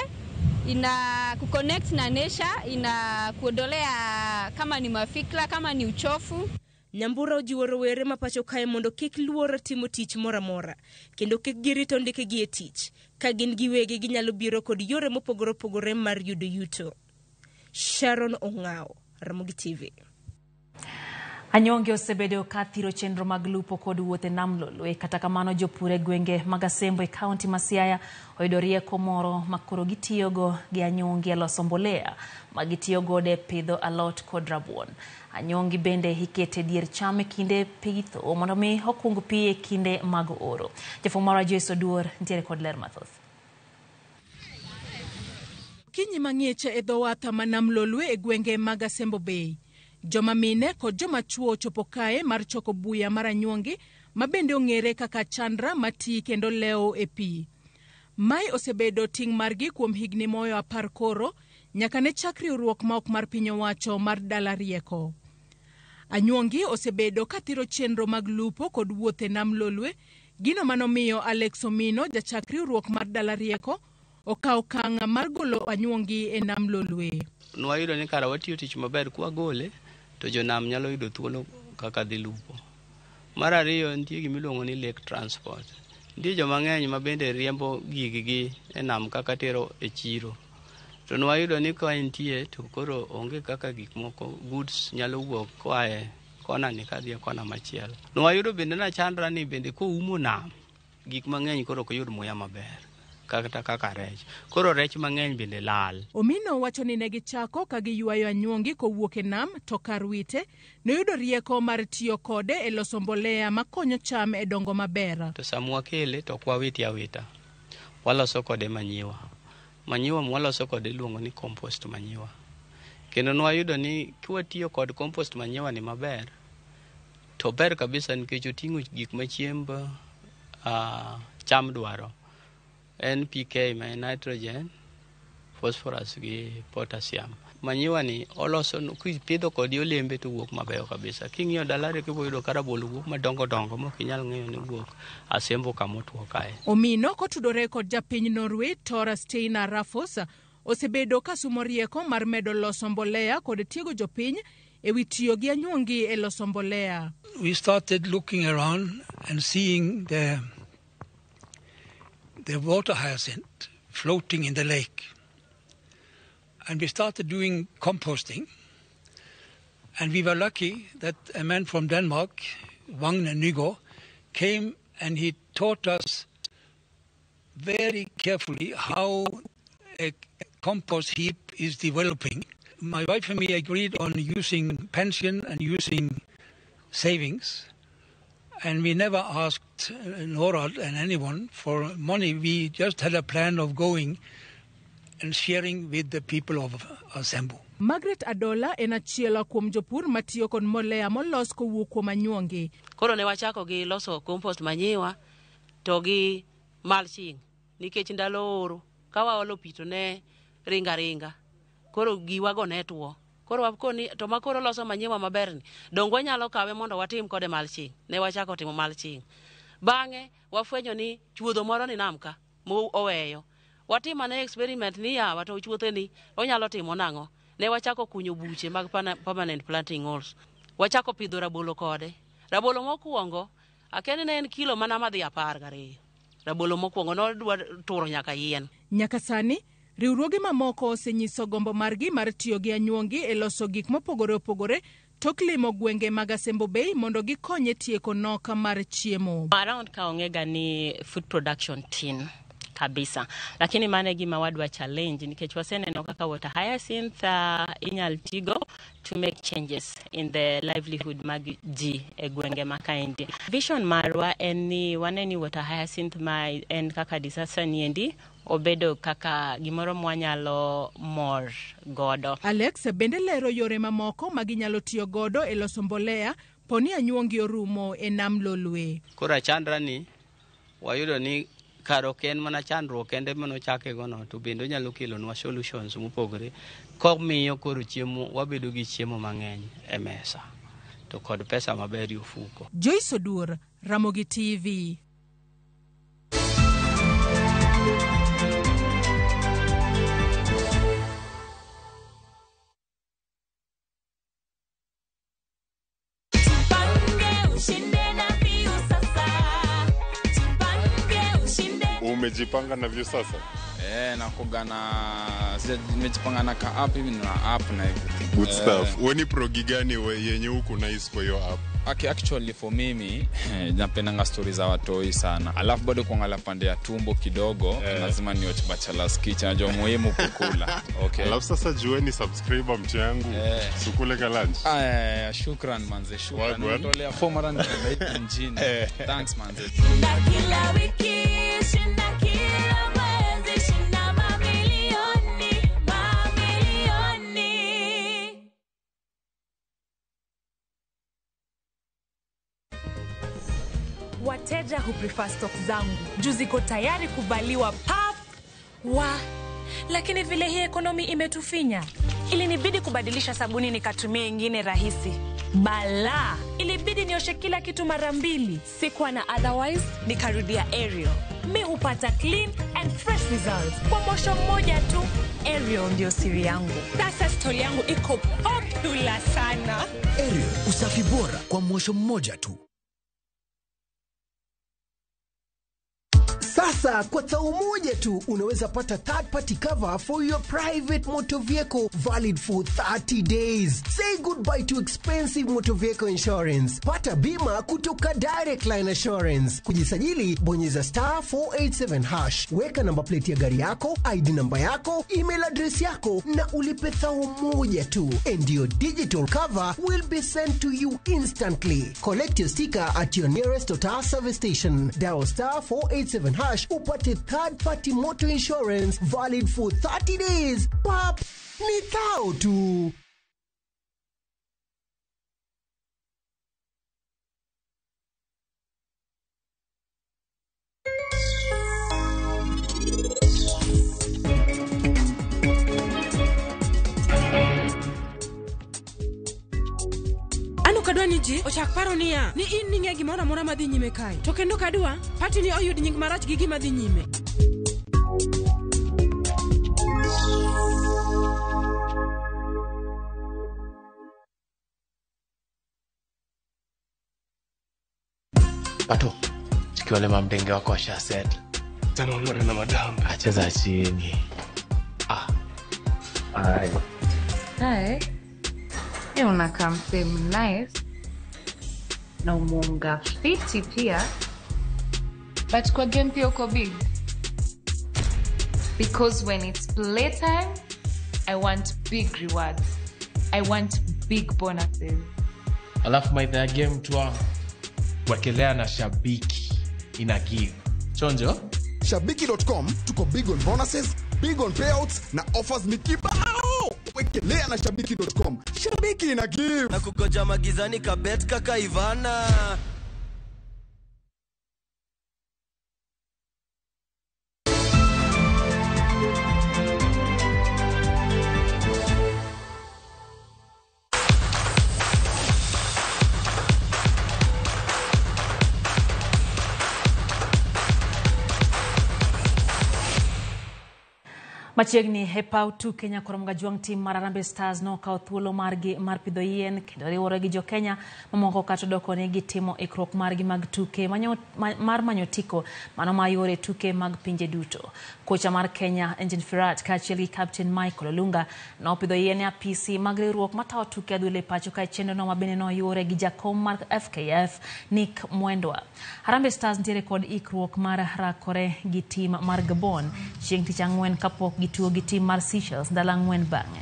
Ina kuconnect na nature, ina kuondolea kama ni mafikra, kama ni uchofu. Nyambura ojiwo rowere ma pacho kae mondo kik luor timo tich moro amora kendo kik girito ndikgi e tich ka gin giwegi ginyalo biro kod yore mopogore opogore mar yudo yuto. Sharon Ong'ao, Ramogi TV. Anyonge osebedo ka thiro chenro mag lupo kod wuoth e nam Lolwe. Kata kamano jopur e gwenge mag Asembo e kaunti ma Siaya oyudo rieko moro ma koro gitiyogo gi anyongi e loso mbolea ma gitiyo godo e pidho alot kod rabuon. Anyongi bende ikete dier cham e kinde pitho mondo mi okung pi e kinde mag oro. Jafwambo marwa Joyce Oduor nitiere kod ler mathoth. Okinyi mang'ich e dho wath ma nam Lolwe e gwenge mag Asembo Bay. Joma mine kod joma chuo ochopo kae mar choko buya mar anyuongi ma bende ong'ere kaka chandra mati kendo lewo e pi. Mae osebedo ting' margi kuom higni moyo 10 koro nyaka ne chak riwruok ma ok mar piny owacho mar Dala Rieko. Anyuongi osebedo kathiro chenro mag lupo kod wuoth e nam Lolwe, gino manomiyo Alex Omino, jachak riwruok mar Dala Rieko, okawo okang' mar golo anyuongi e nam Lolwe. Nwayudo ni kara watiyo tich maber kwagole to jonam nyalo yudo thuolo kaka dhi lupo. Mar ariyo nitie gimiluongo ni lake transport. Nitie joma ng'eny ma bende riembo giggi e nam kaka tero e chiro. To nwayudo ni ka entie to koro onge kaka gik moko goods nyalo wuok koa e kona ni kadhi e kona machielo. Nwayudo bende na chandra ni bende koumo nam gik mang'eny koro ok yud muya maber kata kaka rech. Koro rech mang'eny bende lal. Omino wacho ni ne gichako ka giywayo anyuongi kowuok e nam to kar wite noyudo rieko mar tiyo kode e loso mbolea makonyo cham e dongo maber. To sama wakele to ok wawiti awita. Waloso kode manyiwa. Manyiwa mwaloso kode iluongo ni compost manyiwa. Kendo nwayudo ni kiwatiyo kod compost manyiwa ni maber, to ber kabisa nikech oting'o gik ma chiemb cham dwaro. NPK ma en nitrogen, phosphorus gi potassium. Manyiwa ni oloso kipidho kode olembe to wuok mabeyo kabisa. King'iyo Dala Rieko ibiro yudo ka rabolo wuok madongo dongo mok inyal ng'eyo ni wuok Asembo kama otwo kae. Omino kotudore kod japiny Norway Tora Steinar Rafos osebedo ka sumo rieko mar medo loso mbolea kod tiego jopiny e wi tiyo gi anyuongi e loso mbolea. We started looking around and seeing the water hyacinth floating in the lake. And we started doing composting. And we were lucky that a man from Denmark, Wagner Nygaard, came and he taught us very carefully how a compost heap is developing. My wife and me agreed on using pension and using savings. And we never asked NORAD and anyone for money. We just had a plan of going and sharing with the people of Asembo. Margaret Adola en achiel kuom jopur matiyo kod mbolea molos kowuok kuom anyuongi. Koro ne wachako gi loso compost manyiwa to gi mulching nikech ndalo oro ka waolo pi to ne ringa ringa koro giwago ne tuo. Koro wakoni to makoro loso manyiwa maber ni dong wanyalo kawe mondo watim kode mulching. Ne wachako timo mulching. Bang'e wafwenyo ni chuodho moro ni nam ka mo oweyo. Watim ane experiment ni yawa to chuothe ni onyalo timo nang'o? Ne wachako kunyo buche mag permanent planting holes. Wachako pidho rabolo kode. Rabolo mokwongo, akeni ne en kilo mana madhi 12. Rabolo mokwongo nodwa turo nyaka yien. Nyaka sani, riwruoge mamoko osenyiso gombo margi mar tiyo gi anyuongi e loso gik mopogore opogore tok limo gwenge mag Asembo Bay mondo gikony e tieko nok mar chiemo. Around ka ong'ega ni food production tin kabisa, lakini mano e gima wadwa challenge nikech waseneno kaka water hyacinth inyal tigo to make changes in the livelihood mag ji e gwenge ma kaendi. Vision marwa en ni wane ni water hyacinth ma en kaka disaster niendi obedo kaka gimoro mwanyalo mor godo. Alex bende lero yore mamoko ma ginyalo tiyo godo e loso mbolea poni anyuongi orumo e nam Lolwe. Koro achandra ni wayudo ni kar ok en mana chandruok kende manochake gono, to bende onyalo kelonwa solutions mopogore komiyo koro chiemo wabedo gi chiemo mang'eny e mesa to kod pesa maber e ofuko. Joyce Oduor, Ramogi TV. Umejipanga na Viusasa? Nakuga na nimejipanga na ka app hivi na app na everything. Good stuff. Wewe ni progi gani yenye huku nice kwa hiyo app? Okay, actually for mimi napendanga stories za watoi sana. Alafu bado kuangalia pande ya tumbo kidogo, lazima ni watch Bachelor's Kitchen. Najua muhimu kukula. Okay. Alafu sasa jueni subscriber mtu yangu. Sukule ka lunch. Shukran manze, shukran. Unatolea 400 mjini. Thanks manze. Kila wiki shinda kila mwezi shinda mamilioni, mamilioni. Wateja huprefer stock zangu juu ziko tayari kuvaliwa pap wa. Lakini vile hii ekonomi imetufinya, ilinibidi kubadilisha sabuni nikatumia ingine rahisi. Bala, ilibidi nioshe kila kitu mara mbili. Sikuwa na otherwise, nikarudia Ariel. Mi hupata clean and fresh results kwa mosho mmoja tu. Ariel ndio siri yangu. Sasa stoli yangu iko popular sana. Ariel, usafi bora kwa mosho mmoja tu. Sasa kwa tau moja tu unaweza pata third party cover for your private motor vehicle valid for 30 days. Say goodbye to expensive motor vehicle insurance. Pata bima kutoka Direct Line Assurance. Kujisajili bonyeza *487#. Weka namba plate ya gari yako, ID namba yako, email address yako na ulipe thau moja tu. And your digital cover will be sent to you instantly. Collect your sticker at your nearest Total service station. Dial *487# upate third party motor insurance valid for 30 days. Pap, ni thao tu. Anu kadwa ni ji ochak paro niya ni in ning'e gimoro amora madhi nyime kae, to kendo kadwa pati ni oyud nying marach gi gima dhi nyime. Pato, chiki wale mamdenge wako washa set. Tena ulore na madam. Acheza chini. Ai. Hi. Unakaa msee nice na umunga fiti pia, but kwa game pia uko big, because when it's playtime I want big rewards, I want big bonuses. Alafu maitha ya game tu wangu wekelea na Shabiki ina give chonjo. Shabiki.com tuko big on bonuses, big on payouts na offers ni kibao. Wekelea na Shabiki.com. Shabiki ina give. Na kugoja magizani kabet kaka Ivana. Machiegni e paw tuke Nyakoromoga Jwang' tim mar Harambee Stars nokawo thuolo margi mar pidho yien kendo riwore gi jo Kenya mamoko kata doko ni gitimo ikruok margi mag tuke mar manyo otiko mano ma yore tuke mag pinje duto. Kocha mar Kenya Engin Firat kaachiel gi kapten Michael Olunga nopidho yien e apisi mag riwruok matayo tuke adhula e pacho ka chenrono ma bende noyuore gi jakom mar FKF Nick Mwendwa. Harambee Stars nitiere kod ikruok mar rakore gi tim mar Gabon chieng' tich ang'wen kapok gitugo gi tim mar Seychelles ndalo ang'wen bang'e.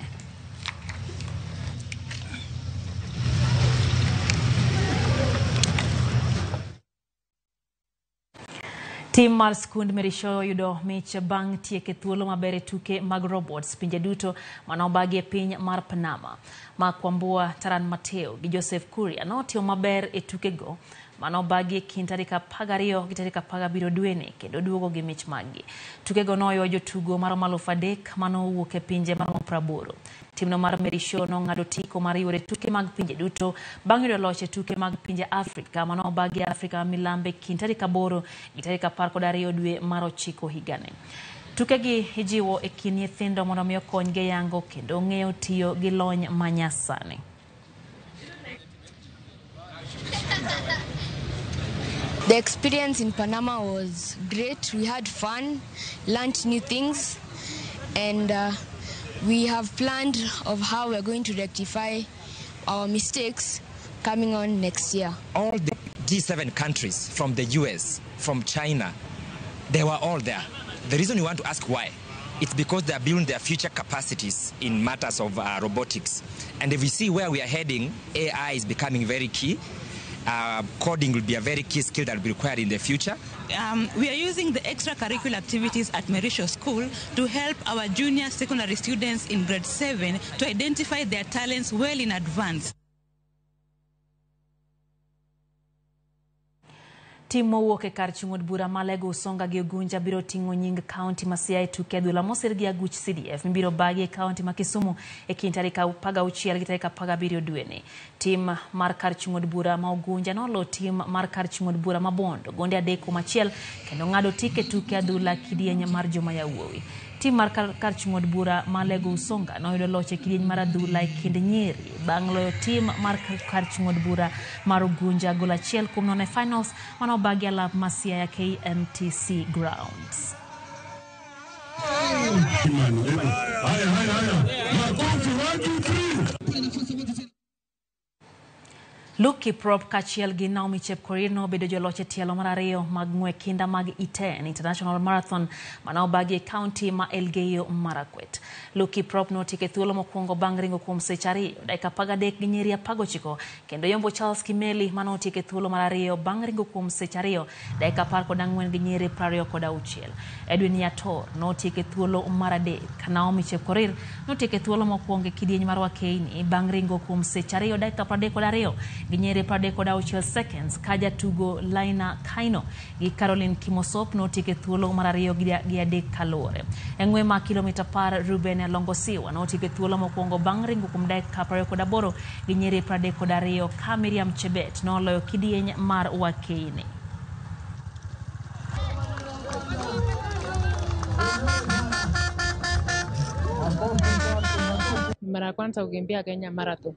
Tim mar skund Merishaw oyudo mich bang' tieko thuolo maber e tuke mag robots pinje duto manobagi e piny mar Panama. Mark Wambua, Taran Mateo gi Joseph Kuria notimo maber e tukego manobagi e kind tarik 12 gi tarik 17 dweni kendo duogo gi mich maggi. Tukego noywa jotugo maromo 3,000 manowuok e pinje maromo 80. Timno mar Merishaw nong'ado otiko mar yore tuke mag pinje duto bang' yudo loch e tuke mag pinje Afrika manobagi e Afrika ma milambo e kind tarik 8 gi tarik 12 dwe mar 9 higani. Tukegi ijiwo e kind nyithindo mondo mi okonygi yango kendo ng'eyo tiyo gi lony manyasani. The experience in Panama was great. We had fun, learned new things, and we have planned of how we're going to rectify our mistakes coming on next year. All the G7 countries from the US, from China, they were all there. The reason you want to ask why, it's because they are building their future capacities in matters of robotics. And if we see where we are heading, AI is becoming very key. Coding will be a very key skill that will be required in the future. We are using the extracurricular activities at Merishaw School to help our junior secondary students in grade 7 to identify their talents well in advance. Tim mowuok e kar chung' od bura ma Lego Usonga gi Ugunja biro ting'o nying kaunti ma Siaya e tuke adhula mosir gi aguch CDF mibiro bagi e kaunti ma Kisumu e kind tarik 16 gi tarik 17 dweni. Tim mar kar chung' od bura ma Ugunja nolo tim mar kar chung' od bura ma Bondo gonde 3-1 kendo ng'ado tike tuke adhula kidieny mar joma yawuowi. Tim mar kar chung' od bura ma Lego Usonga noyudo loch e kidieny mar adhula e kind nyiri bang' loyo tim mar kar chung' od bura mar Ugunja gol 1-0 e finals manobagi alap ma Siaya KMTC Grounds. Luke Kiprop kaachiel gi Naomi Chepkorir nobedo joloch e tielo mar ariyo mag ng'we kinda mag Iten International Marathon manobagi e kaunti ma Elgeyo Marakwet. Luke Kiprop notieko e thuolo mokwongo bang' ringo kuom seche 2 dakika 13 gi nyiri 19 kendo yombo Charles Kimeli manotieko e thuolo mar ariyo bang' ringo kuom seche 2 dakika 14 gi nyiri 26. Edwin Yator notieko e thuolo mar 3. Naomi Chepkorir notieko e thuolo mokwongo e kidieny mar Wakeini bang' ringo kuom seche 2 dakika 32 gi nyiri 36 seconds ka jatugo Laina Kaino gi Caroline Kimosop notieko e thuolo mar 2 gi 3 kaluwore. E ng'we ma kilomita 10 Ruben Longosiwa notieko e thuolo mokwongo bang' ringo kuom dakika 28 gi nyiri 32 ka Miriam Chebet noloyo kidieny mar Wakeini. Mara ya kwanza kukimbia Kenya Marathon.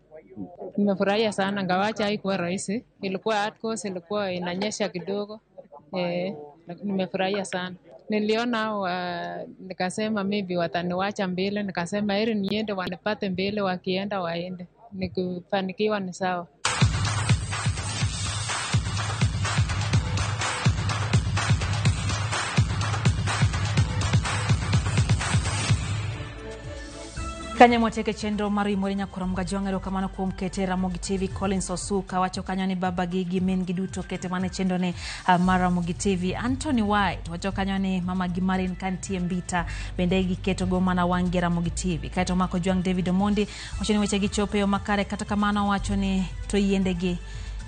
Nimefurahia sana ingawaje haikuwa rahisi. Ilikuwa hard course, ilikuwa inanyesha kidogo. Nimefurahia sana. Niliona nikasema maybe wataniwacha mbele, nikasema heri niende wanipate mbele, wakienda waende. Nikifanikiwa ni sawa. Kanye mwateke chenro mar Imore Nyakoromoga Jwang' erokamano kuom kete Ramogi TV. Collins Osuka wacho kanyo ni baba gi gi min gi duto kete mane chenro ne mar Ramogi TV. Anthony White wacho kanyo ni mama gi Marin kantie Mbita bende giketo go mana wang' gi Ramogi TV. Kaeto Mako Jwang' David Omondi wacho ni weche gi chopo e yo makare, kata kamano wacho ni to yiende gi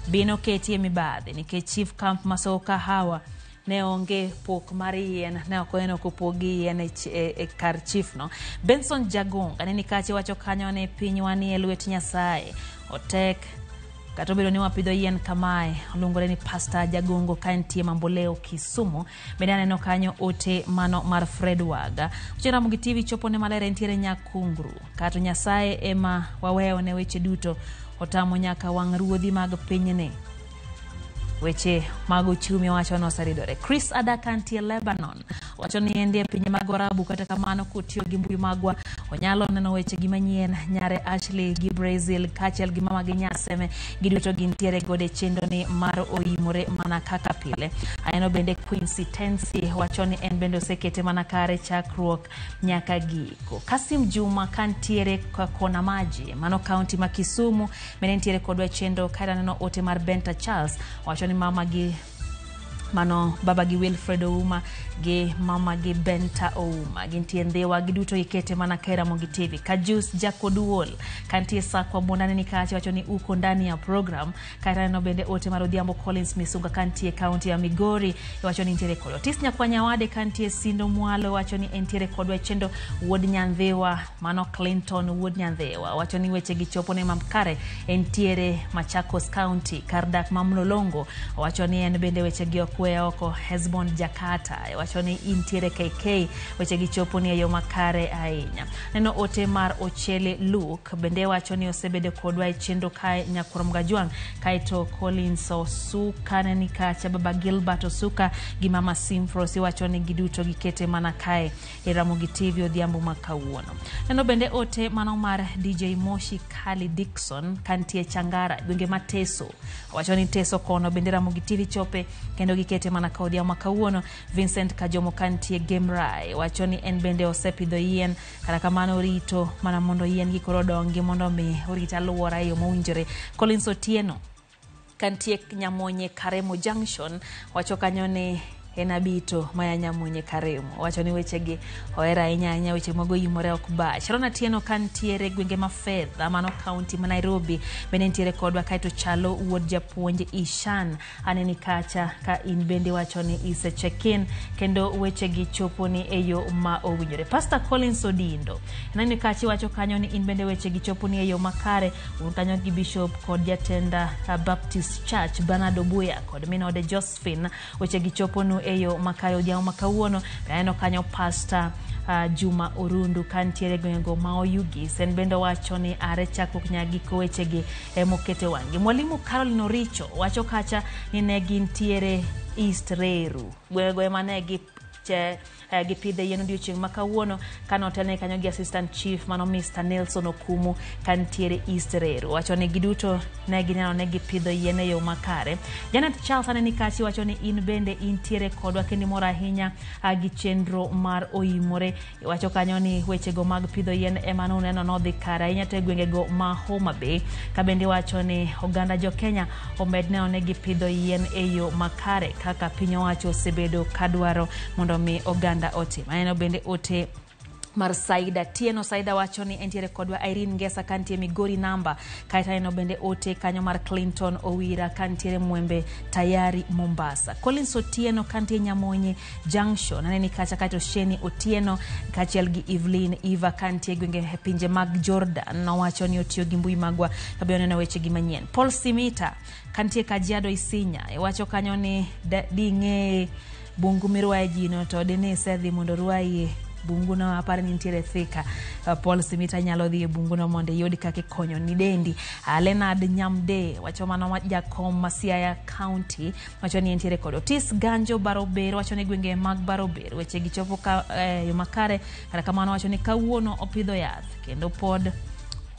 bino ketie mibadhi nikech Chief Camp Masoka Hawa ne onge pok mar yien, ne ok oneno kopogi yien e kar chief no. Benson Jagonga neni kache wacho kanyo ni pinywa ni e lwet Nyasaye, otek Kata obedo ni wapidho yien kamae, oluongore ni Pastor Jagongo ka entie Mamboleo, Kisumu. Bende aneno kanyo ote mano mar Fred Waga. Oche Ramogi TV chopo ne maler entiere Nyakungru. Kato Nyasaye ema waweyo ne weche duto, otamo nyaka wang' ruodhi mag pinyni. Weche mag uchumi wacho ni oseridore. Chris Adaka nitie Lebanon wacho ni endie e pinje mag Arabu, kata kamano kotiyo gi mbui magwa onyalo neno weche gi manyien. Nyare Ashley gi Brazil kaachiel gi mama gi Nyaseme giduto gintiere gode chenro ni mar oimore mana kaka pile. Aneno bende Quincy Tensi wacho ni en bende osekete mana kare chakruok nyaka giko. Kasim Juma kantiere kona maji mano kaunti ma Kisumu bende nitiere kodwa chenro. Kae aneno ote mar Benta Charles wacho ni mama gi mano baba gi Wilfred Ouma gi mama gi Benta Ouma gintie Ndhiwa, giduto ikete mana ka Ramogi TV. Kajus Jakoduol kantie Sakwa Bondane ni kacha wacho ni uko ndani ya program. Kae aneno bende ote mar Odhiambo Collins Misunga kantie kaunti ya Migori wacho ni nitiere kodwa. Otis Nyakwa Nyawade kantie Sindo Mwalo wacho ni entiere kodwa chendo. Wuod Nyandhiwa mano Clinton Wuod Nyandhiwa wacho ni weche gi chopo ne mamkare entiere Machakos County kar dak ma Mlolongo wacho ni en bende weche gi ok we oko. Hesbon Jakarta wacho ni intiere KK weche gi chopo ni e yo makare ahinya. Neno ote mar Ochele Luke bende wacho ni osebedo kodwa e chenro kae Nyakurom Gajwang'. Kaeto Collins Osuka neni kacha baba Gilbert Osuka gi mama Simfros wacho ni giduto gikete mana kae e Ramogi TV odhiambo ma kawuono. Neno bende ote mano mar DJ Moshi Kali Dixon kantie Changara gwenge ma Teso wacho ni Teso kono bende Ramogi TV chope kendo gikete mana ka odhiambo ma kawuono. Vincent Kajomo kantie Gemrai wacho ni en bende osepidho yien, kata kamano orito mana mondo yien gi koro dongi mondo mi orit alwora e yo mowinjore. Collins Otieno kantie Nyamonye Karemo Junction wacho kanyo ni en abito maya Nyamonye Karemo wacho ni wechegi ohero ahinya ahinya, weche mago yimore ok bach. Sharon Atieno kantiere gwenge ma Fedha mano kaunti ma Nairobi bende nitiere kodwa. Kaeto Chalo wuod japuonj Ishan aneni kacha ka in bende wacho ni ise check in kendo wechegi chopo ni e yo ma owinjore. Pastor Collins Odindo aneni kachi wacho kanyo ni in bende wechegi chopo ni e yo makare. Un kanyo gi Bishop kod jatenda Baptist Church Bernard Obuya kod minode Josephine wechegi chopo nu e yo makare odhiambo ma kawuono. Aneno kanyo Pastor Juma Orundu kantiere gwengego ma Oyugis en bende wacho ni are chakruok nyaka giko wechegi emokete wang'gi. Mwalimu Caroline Oricho wacho kacha ni ne gintiere East Reru gwengego ema ne gi gipidhe yien odiochieng' ma kawuono kane otelne kanyo gi Assistant Chief mano Mr. Nelson Okumu kantiere East Reru wacho ni giduto ne gineno ne gipidho yien e yo makare. Janet Charles aneni kachi wacho ni in bende intiere kodwa kendo imor ahinya gi chenro mar oimore. Wacho kanyo ni wechego mag pidho yien ema nuneno nodhi kare ahinya to e gwengego ma Homa Bay. Ka bende wacho ni oganda jo Kenya omed neno ne gipidho yien e yo makare kaka piny owacho osebedo kadwaro mondo mi oganda otim. Aneno bende ote mar Saida Tieno. Saida wacho ni entiere kodwa. Irene Ngesa kantie Migori namba. Kaeto aneno bende ote kanyo mar Clinton Owira kantiere Mwembe Tayari Mombasa. Collins Otieno kantie Nyamonye Junction aneni kacha. Kaeto Sheni Otieno kaachiel gi Evelyn Eva kantie gwenge pinje mag Jordan nowacho ni otiyo gi mbui magwa kabe oneno weche gi manyien. Paul Simita kantie Kajiado Isinya wacho kanyo ni ding'e bungu mirwaye jino to dine isedhi mondo rwaye bungu no aparo ni nitiere Thika. Paul Simita nyalo dhi e bungu no mondo iyud kaka ikonyo ni dendi. Leonard Nyamde wacho mano jakom ma Siaya County wacho ni entiere kod Otis Ganjo Barober wacho ni gwenge mag Barober weche gi chopo ka yo makare. Kata kamano wacho ni kawuono opidho yath kendo pod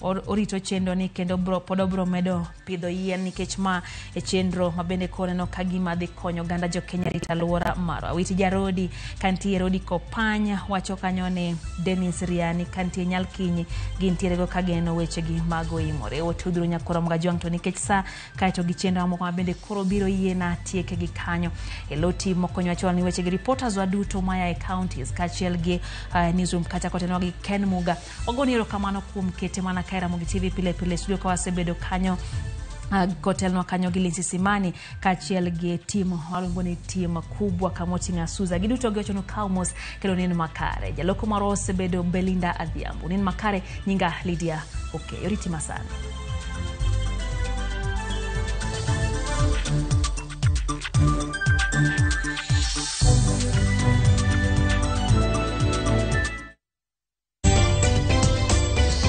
orito chenro ni kendo pod obro medo pidho yien nikech ma e chenro ma bende koneno ka gima dhi konyo oganda jo Kenya rito alwora marwa. Witi Jarodi kantie Rodi Kopany wacho kanyo ni Dennis Riani kantie Nyalkinyi gintiere go kageno wechegi mag oimore. Otudru Nyakoro Mgajwang' to nikech sa kaeto gi chenro mamoko ma bende koro biro yiena tieke gi kanyo. E lo tim mokonyo wacho ni wechegi reporters wa duto maya e counties kaachiel gi newsroom kata kotenwa gi Ken Muga. Wagoni erokamano kuom kete mana kae Ramogi TV pile pile studio ka wasebedo kanyo kotelnwa kanyo gi Lindsay Simani kaachiel gi tim waluongo ni tim kubwa kamoting'o Asuza. Giduto giwacho ni kaw mos kendo nin makare. Jaloko marwa osebedo Belinda Adhiambo. Nin makare nyinga Lydia Okeyo. Oriti masani.